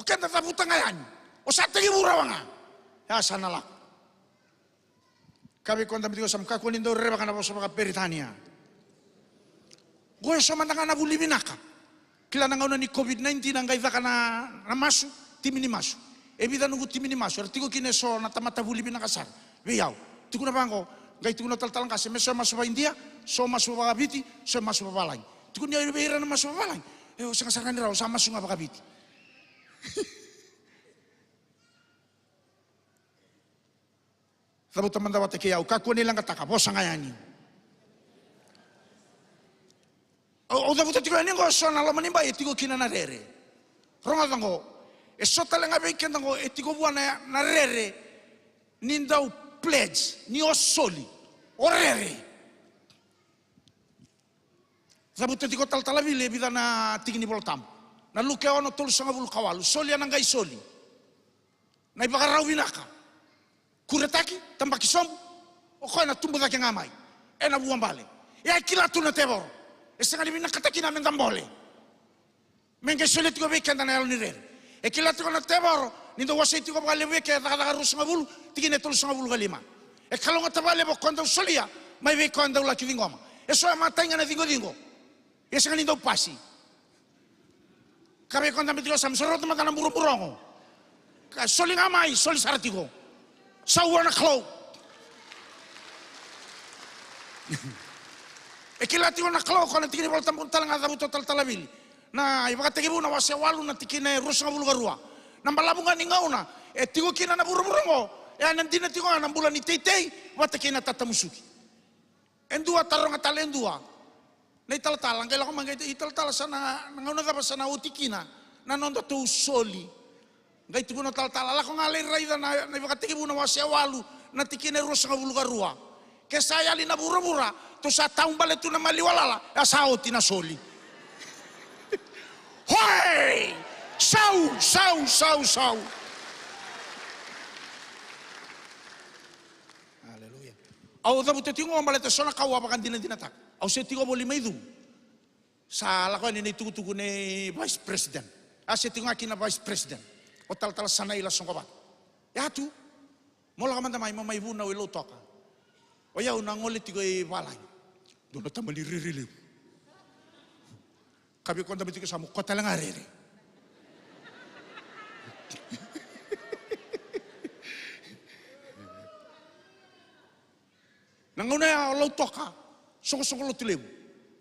O keda cavuta ga yani. O sa tekivu rawa ga. Ya sa na lako. Ka vei koya dabe tiko, sa mo kakua ni dau rerevaka na vosa vakaperitania. Qo e so mada ga na vuli vinaka. Kila na gauna ni COVID nineteen a qai caka na, na masu, timi ni masu. E vica noqu timi ni masu, era tiko kina e so na tamata vuli vinaka sara. Vei au, tukuna vaqo, qai tukuna talatala qase, me so e masu vakaIdia, so masu vakaViti, so e masu vakavalagi. Tukuni au vei ira na masu vakavalagi. E, o sega sara ga ni rawa, sa masu ga vakaViti. Cavuta mada vata kei au, kakua ni leqataka, vosa ga yani. Au, au cavuta tiko yani qo e so na loma ni bai e tiko kina na rere. Rogoca qo, e so tale ga vei keda qo e tiko vua na, na rere ni dau pledge, ni o soli, o rere. Cavuta tiko talatala Vili e vica na tiki ni Vola Tabu. Na Luke ono tolusagavulu ka walu, soli ena qai soli. Na ivakarau vinaka. Kuretaki, tabaki sobu, o koya na tubu cake ga mai. Ena vuabale. E a kila tu na tevoro. E sega ni vinakata kina me da bole. Me qai solia tiko vei keda na yalo ni rere. E kila tiko na tevoro, ni da wasei tiko vakalevu eke, Cakacaka ruasagavulu, tikina e tolusagavulu ka lima. E kalougata vakalevu o koya dau solia, mai vei koya dau laki ciqoma. E so e matai ga na ciqociqo. E sega ni dau pasi. Ka vei koya dabe tiko, sa mo soro mada na buroburo qo. Ka soli ga mai, soli sara tiko. Sa ua na Kalou. E kila tiko na Kalou, ko na tiki ni Vola Tabu tale ga cavuta o talatala Vili. Na iVakatekivu na wase walu na tikina e ruasagavulu ka rua. Na balavu ga ni gauna e tiko kina na vuravura oqo, e a na dina tiko ga na bula ni teitei vata kei na tatamusuki. E dua taroga tale e dua na italatala, qai lako mai qai, italatala, sa na, na gauna cava sa na oti kina na nodatou soli? Qai tukuna o talatala, lako ga lai raica na, na iVakatekivu na wase walu na tikina e ruasagavulu ka rua. Ke sa yali na vuravura, tou sa taubale tu na maliwa lala, e a sa oti na soli. Hoi! Sau, sau, sau, sau. Aleluya. Au cavuta tiko qo baleta so na ka au a vakadinadinataka. Au se tiko voli mai Cuva. Sa lako yani na itukutuku nei vice president. A se tiko ga kina vice president, o talatala Sanaila Soqovata. Ia tu, mo lako mada mai, mo mai vunau i Lautoka. O yau na gole tiko i valagi. Dua na tamani rere levu. Ka vei koya dabe tiko, sa mo koya tale ga rere. Na gauna ya o Lautoka, soqosoqo lotu levu.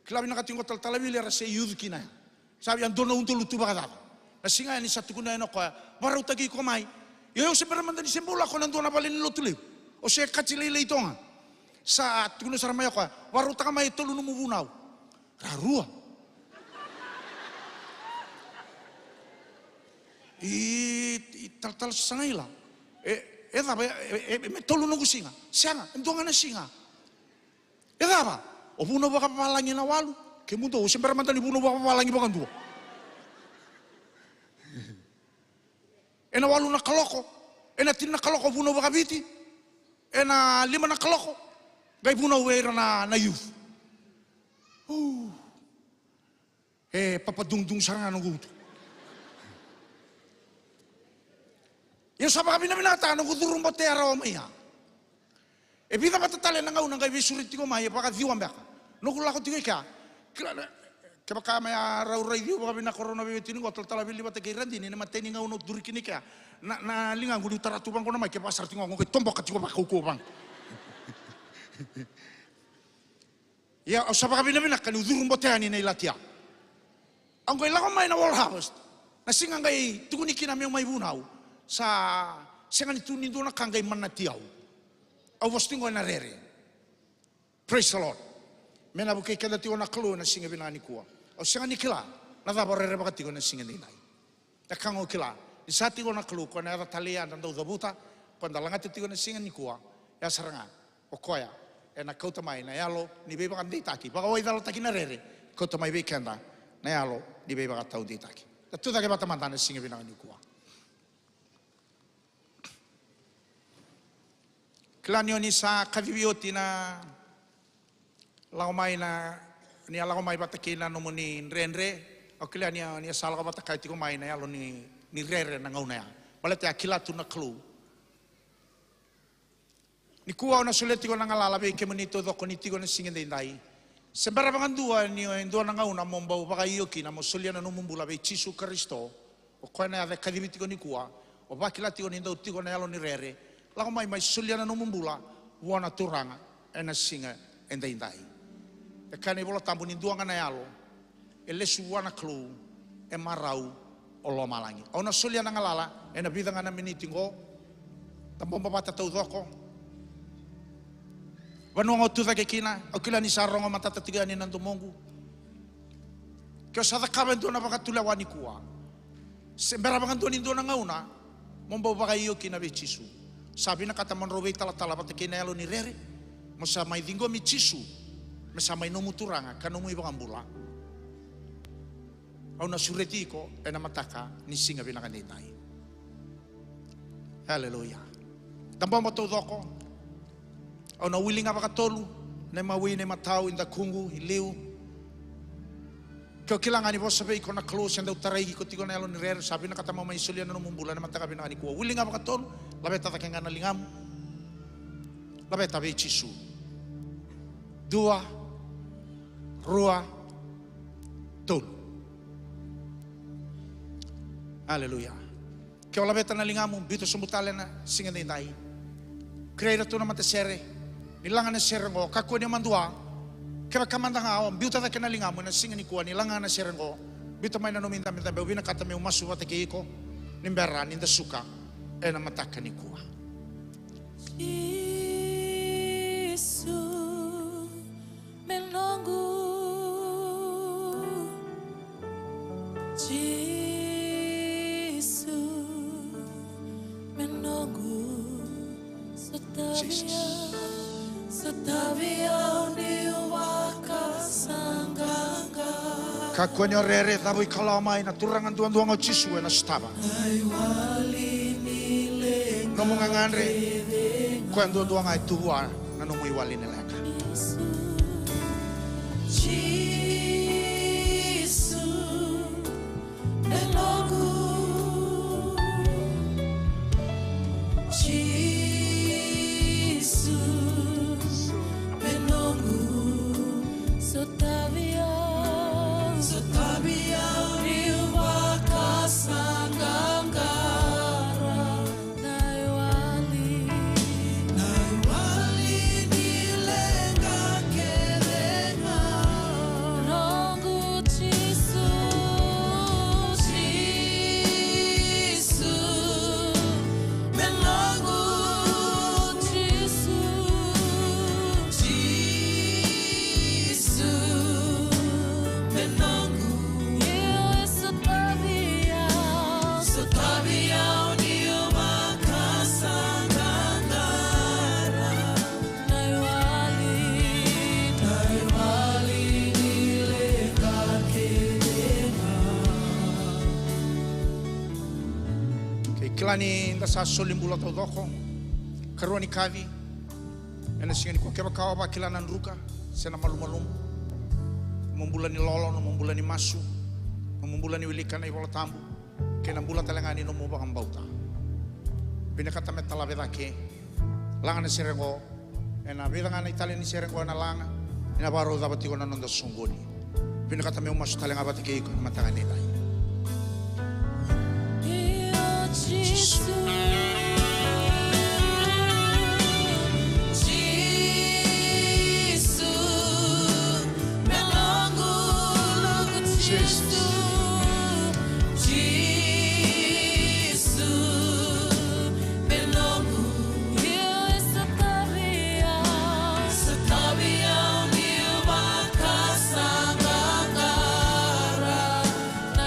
Kila vinaka tiko qo talatala Vili, era se youth kina ya. Sa via dua na udolu tu vakacaca. Na siga ya ni sa tukuna yani o koya, vakarautaki iko mai. Io, au se bera mada ni se bau lako na dua na vale ni lotu levu. Au se kati lailai toka ga. Sa tukuna sara mai o koya, vakarautaka mai e tolu nomu vunau. Ra rua. I, i talatala Sanaila. E, e cava, e, e, e me tolu noqu siga? Sega, e dua ga na siga. E cava? O vunau vakavalagi ena walu. Kemudou, au se bera mada ni vunau vakavalagi vakadua. Ena walu na kaloko, ena tini na kaloko vunau vakaviti, ena lima na kaloko qai vunau vei ira na, na youth. Uu. E papadugudugu sara ga noqu uto. Ia sa vakavinavinakataka noqu curu botea rawa mai ya. E vica vata tale na gauna qai veisureti tiko mai, e vakaciwa beka. Noqu lako tiko i kea. Kila na, kevaka me a rau raici au vakavinaka o rau na veiwatini qo, talatala Vili vata kei Radini, na imatai ni gauna au duri kina i kea. Na, na ligaqu niu tara tu vaqo na mai, kevaka sara tiko qo, qai toboka tiko vakaukauwa vaqo. Ia au sa vakavinavinaka niu curu botea yani na ilati ya. Au qai lako mai na World Harvest. Na siga qai tukuni kina meu mai vunau, sa sega ni tu ni dua na ka qai manati au. Au vosa tiko ena rere. Praise the Lord. Me na vukei keda tiko na Kalou ena siga vinaka nikua. Au sega ni kila na cava au rerevaka tiko ena siga edaidai. Na ka ga au kila, ni sa tiko na Kalou, koya na yaca talei ya da dau cavuta, koya da lagata tiko ena siga nikua, ya sara ga o koya ena kauta mai na yalo ni veivakadeitaki, vakawaicalataki na rere, kauta mai vei keda na yalo ni veivakataudeitaki. Da tucake vata mada ena siga vinaka nikua. Kila ni o ni sa kacivi oti na lako mai na, ni a lako mai vata kei na nomuni dredre. Au kila ni a, ni a sa lako vata kaya tiko mai na yalo ni ni rere na gauna ya. Baleta e a kila tu na Kalou. Nikua au na solia tiko na galala vei kemuni taucoko ni tiko na siga edaidai. Se bera vakadua ni o e dua na gauna mo bau vakaio kina mo solia na nomu bula vei Jisu Karisito. O koya na yaca e kacivi tiko nikua. O vakila tiko ni dau tiko na yalo ni rere. Lako mai, mai solia na nomu bula vua na Turaga ena siga edaidai. E kaya na iVola Tabu ni dua ga na yalo e lesu vua na Kalou e marau o lomalagi. Au na solia na galala ena vica ga na miniti qo. Da bobo vata taucoko. Vanua ga o tu cake kina, au kila ni sa rogo matata tiko yani na domoqu. Ke o sa cakava e dua na vakatulewa nikua, se bera vakadua ni dua na gauna mo bau vakaio kina vei Jisu, sa vinakata mo drau veitalatala vata kei na yalo ni rere, mo sa mai ciqomi Jisu me sa mai nomu Turaga ka nomu iVakabula. Au na sureti iko ena mataka ni siga vinaka edaidai. Aleluya. Da bobo taucoko. Au na wili ga vakatolu na imawi, na imatau, i dakuqu, i liu. Ke o kila ga ni vosa vei iko na Kalou, se dau tarai iko tiko na yalo ni rere, sa vinakata mo mai solia na nomu bula ena mataka vinaka nikua. Wili ga vakatolu, laveta cake ga na ligamu. Laveta vei Jisu. Dua, rua, tolu. Aleluya. Ke o laveta na ligamu, biuta sobu tale na siga edaidai. Kerei iratou na matasere ni laga na sere oqo, kakua ni o madua. Kevaka mada ga o biuta cake na ligamu ena siga nikua ni laga na sere oqo, biuta mai na nomu idabedabe, au vinakata meu masu vata kei iko ni bera ni da suka ena mataka nikua. Jisu me noqu, Jisu me noqu, sotavi au, sotavi au niu vakasaqaqara. Kakua ni o rere, cavu ikalawa mai, na Turaga duadua ga o Jisu ena sotava. Nomu gagadre, koya duadua ga e tu vua na nomu iwali ni leqa. Jisu, e noqu. Jisu, e noqu. Sotavi au, sotavi au niu vakasaqaqara. Na iwali, na iwali ni leqa kece ga. Noqu Jisu, Jisu, me noqu Jisu, Jisu, me noqu. Io, e sotavi au, sotavi au niu vakasaqaqara. Na iwali, na iwali ni leqa kece ga. Kei kila ni da sa soli bula taucoko. Karua ni kaci ena siga nikua, kevaka o vakila na druka se na malumalumu, nomu bula ni lolo, nomu bula ni masu, nomu bula ni wilika na iVola Tabu, kei na bula tale ga ni nomu vakabauta, vinakata me talave cake. Laga na sere oqo, ena vica ga na itali ni sere oqo ena laga, ena vakarau cava tiko na noda soqoni. Vinakata meu masu tale ga vata kei iko ena mataka ni dai. Io, Jisu. Jisu. Me noqu, noqu Jisu. Jisu, me noqu. Io, e sotavi au, sotavi au niu vakasaqaqara. Na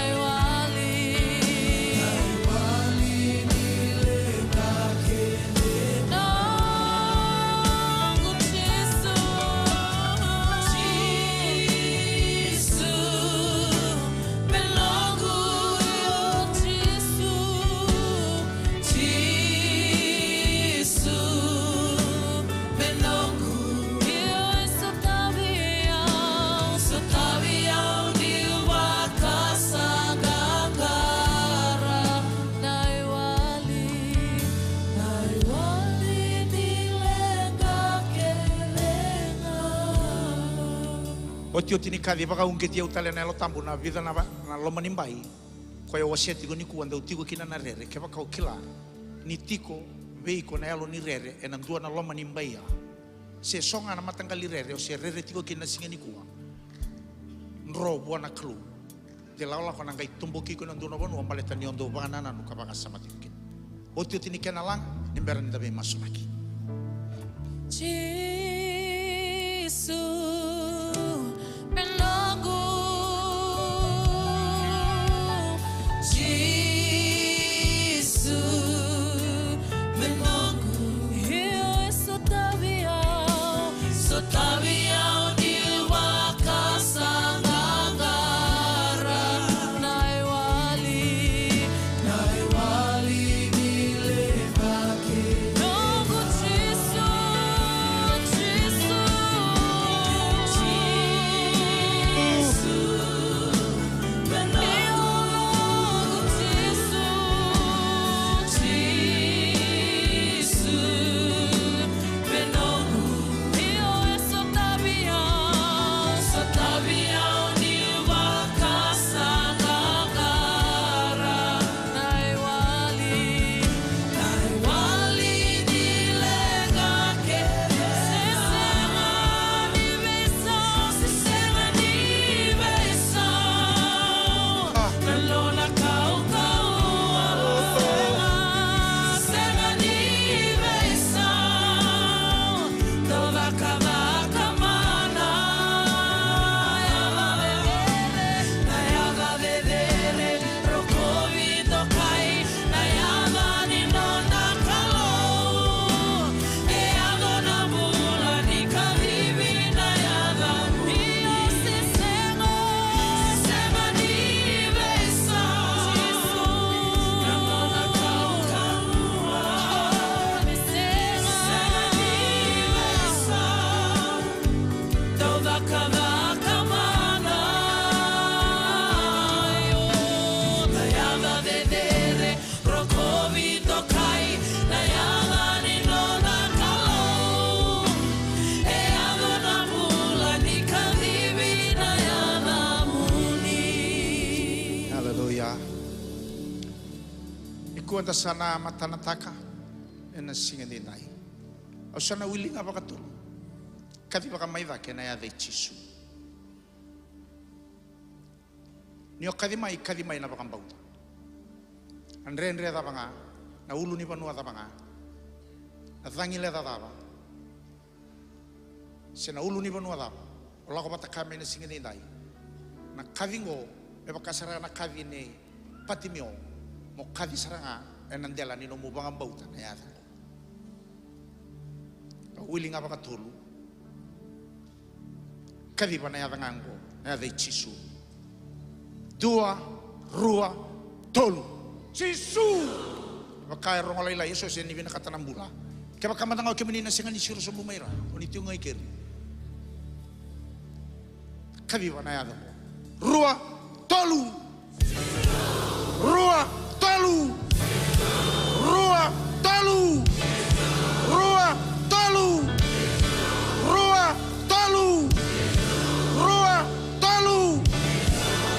Otioti ni kaci, vakauqeti au tale na Yalo Tabu na vica na, na loma ni bai. Koya au wasea tiko nikua, dau tiko kina na rere. Kevaka o kila ni tiko vei iko na yalo ni rere ena dua na loma ni bai ya, se so ga na mataqali rere o se rere tiko kina na siga nikua, dro vua na Kalou. De lakolako na qai toboki iko ena dua na vanua baleta ni o dau vakanananu ka vakasama tiko kina. Otioti ni kena laga, ni bera ni da veimasulaki. Jisu me noqu. Jisu me noqu. Io, e sotavi au. Sotavi au ni vakasaqaqara. Na iwali, na iwali ni leqa kece. Noqu Jisu, Jisu. Jisu. Aleluya. Nikua da sa na matanataka ena siga edaidai. Au sa na wili ga vakatolu. Kaci vaka mai cake ena yaca i Jisu. Ni o kaci mai, kaci mai na vakabauta. Na dredre cava ga, na ulunivanua cava ga, na cagilea cava, se na ulunivanua cava o lako vata kaya mai na siga edaidai, na kaci oqo me vaka sara na kaci nei Patimeo, mo kaci sara ga ena dela ni nomu vakabauta na yaca oqo. Au wili ga vakatolu. Kaciva na yaca ga oqo, na yaca i Jisu. Dua, rua, tolu. Jisu! Vaka e rogo lailai, e so se ni vinakata na bula. Kevaka mada ga o kemuni na sega ni siro sobu mai ra, o ni tiko ga i keri. Kaciva na yaca oqo. Rua, tolu. Rua, tolu. Rua, tolu. Rua, tolu. Rua, tolu. Rua, tolu.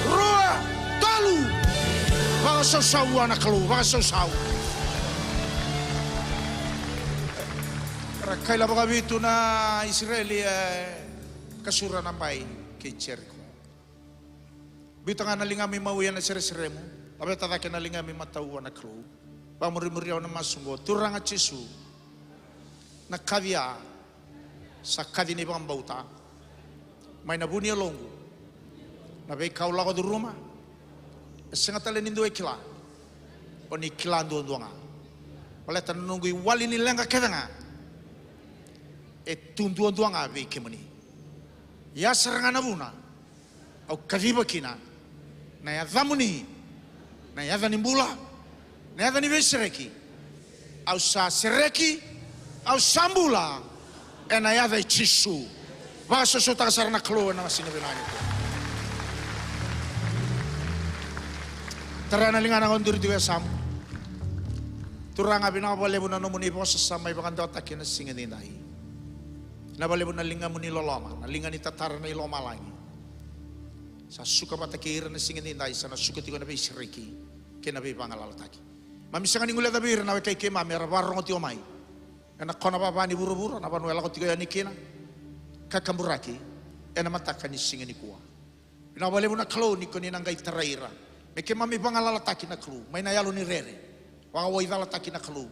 Rua, tolu. Vakasausau vua na Kalou, vakasausau. Ra kaila vakavitu na Isireli, e, kasura na bai kei Jeriko. Biuta ga na ligamu i maui ena sereseremu. Laveta cake na ligamu i matau vua na Kalou. Vakamurimuri au ena masu oqo. Turaga Jisu, na kaci ya sa kaci ni vakabauta. Mai na vu ni yaloqu, na veika au lako curuma, e sega tale ni dua e kila. O ni kila duadua ga. Baleta na noqu iwali ni leqa kece ga e tu duadua ga vei kemuni. Ia sara ga na vuna au kaciva kina na yacamuni, na yaca ni bula, na yaca ni veisereki. Au sa sereki, au sa bula ena yaca i Jisu. Vakasausautaka sara na Kalou ena siga vinaka nikua. Tara na ligana, o duri tiko e yasamu. Turaga, vinaka vakalevu na nomuni vosa sa mai vakadewataki ena siga edaidai. Vinaka vakalevu na ligamuni loloma, na liga ni tatara ni lomalagi. Sa suka vata kei ira na siga edaidai, sa na suka tiko ena veisereki kei na veivagalalataki. Mami sega ni guileca vei ira na wekai keimami era vakarorogo tiko mai ena kona vava ni vuravura, na vanua e lako tiko yani kina, ka kaburaki ena mataka ni siga nikua. Vinaka vakalevu na Kalou ni ko ni na qai tarai ira me keimami vagalalataki na Kalou mai na yalo ni rere, vakawaicalataki na Kalou.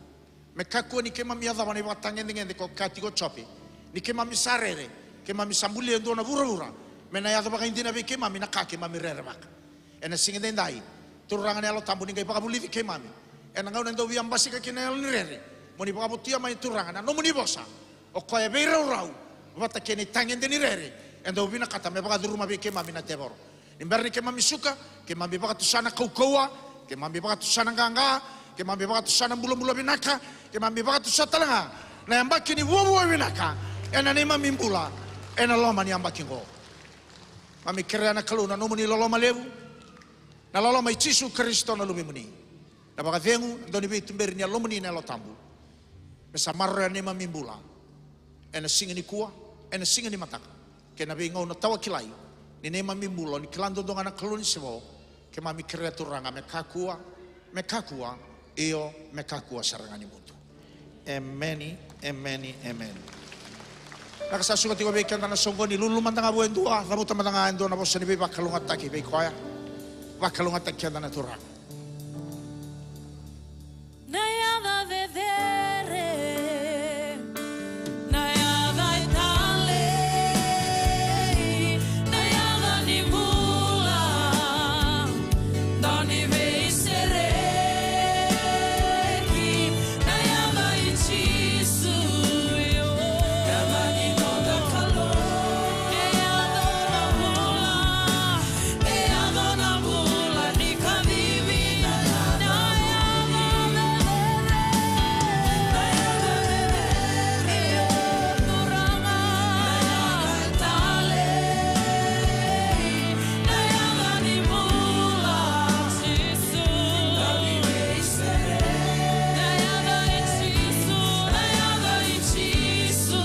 Me kakua ni keimami yacova na ivakatagedegede ko ka tiko o Jope. Ni keimami sa rere, keimami sa bulia e dua na vuravura me na yaco vakaidina vei keimami na ka keimami rerevaka. Ena siga edaidai, Turaga na Yalo Tabu, ni qai vakavulici keimami ena gauna e dau via basika kina na yalo ni rere. Mo ni vakavotuya mai, Turaga, na nomuni vosa, o koya e veiraurau vata kei na itagede ni rere e dau vinakata me vakacuruma vei keimami na tevoro. Ni bera ni keimami suka, keimami vakatusa na kaukauwa, keimami vakatusa na qaqa, keimami vakatusa na bulabula vinaka, keimami vakatusa tale ga na yabaki ni vuavuai vinaka ena neimami bula ena loma ni yabaki oqo. Mami kerea na Kalou na nomuni loloma levu, na loloma i Jisu Karisito na Luvemuni, na vakacegu, na dau ni veituberi ni Yalomuni na Yalo Tabu, me sa maroroya neimami bula ena siga nikua, ena siga ni mataka, kei na veigauna tawa kilai ni neimami bula. Ni kila duadua ga na Kalou ni se vo, keimami kerea, Turaga, me kakua, me kakua, io, me kakua sara ga ni mudu. Emeni, emeni, emeni. Na ka sa suka tiko vei keda na soqoni, lululu mada ga vua e dua, cavuta mada ga e dua na vosa ni veivakalougatataki vei koya. Vakalougatataki keda na Turaga. Na yaca cecere, na yaca e talei, na yaca ni bula, dau ni veisereki, na yaca i Jisu, io, yaca ni noda Kalou. E yaco na bula, e yaco na bula ni kacivi, na yaca cecere, na yaca cecere, Turaga, na yaca e talei, na yaca ni bula, Jisu. Na yaca i Jisu, na yaca i Jisu,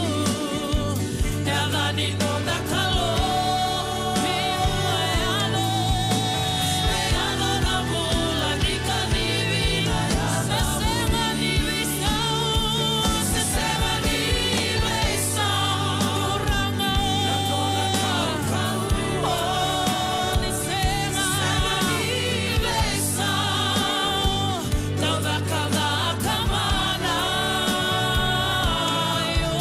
yaca ni noda Kalou. Yaca na bula ni kacivi, se sega ni veisau, se sega ni veisau, Turaga. Na noda kaukauwa, o, ni sega, sega ni veisau. Dau cakacaka mana, io,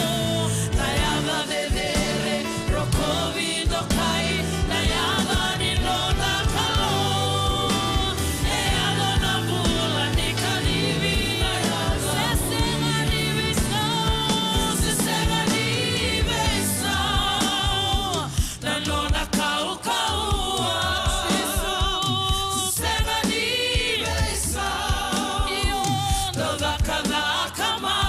na yaca cecere, rokovi, dokai, na yaca ni noda Kalou. E yaco na bula ni kacivi, se sega ni veisau, se sega ni veisau. Na nona kaukauwa, Jisu, sega ni veisau. Io, dau cakacaka mai.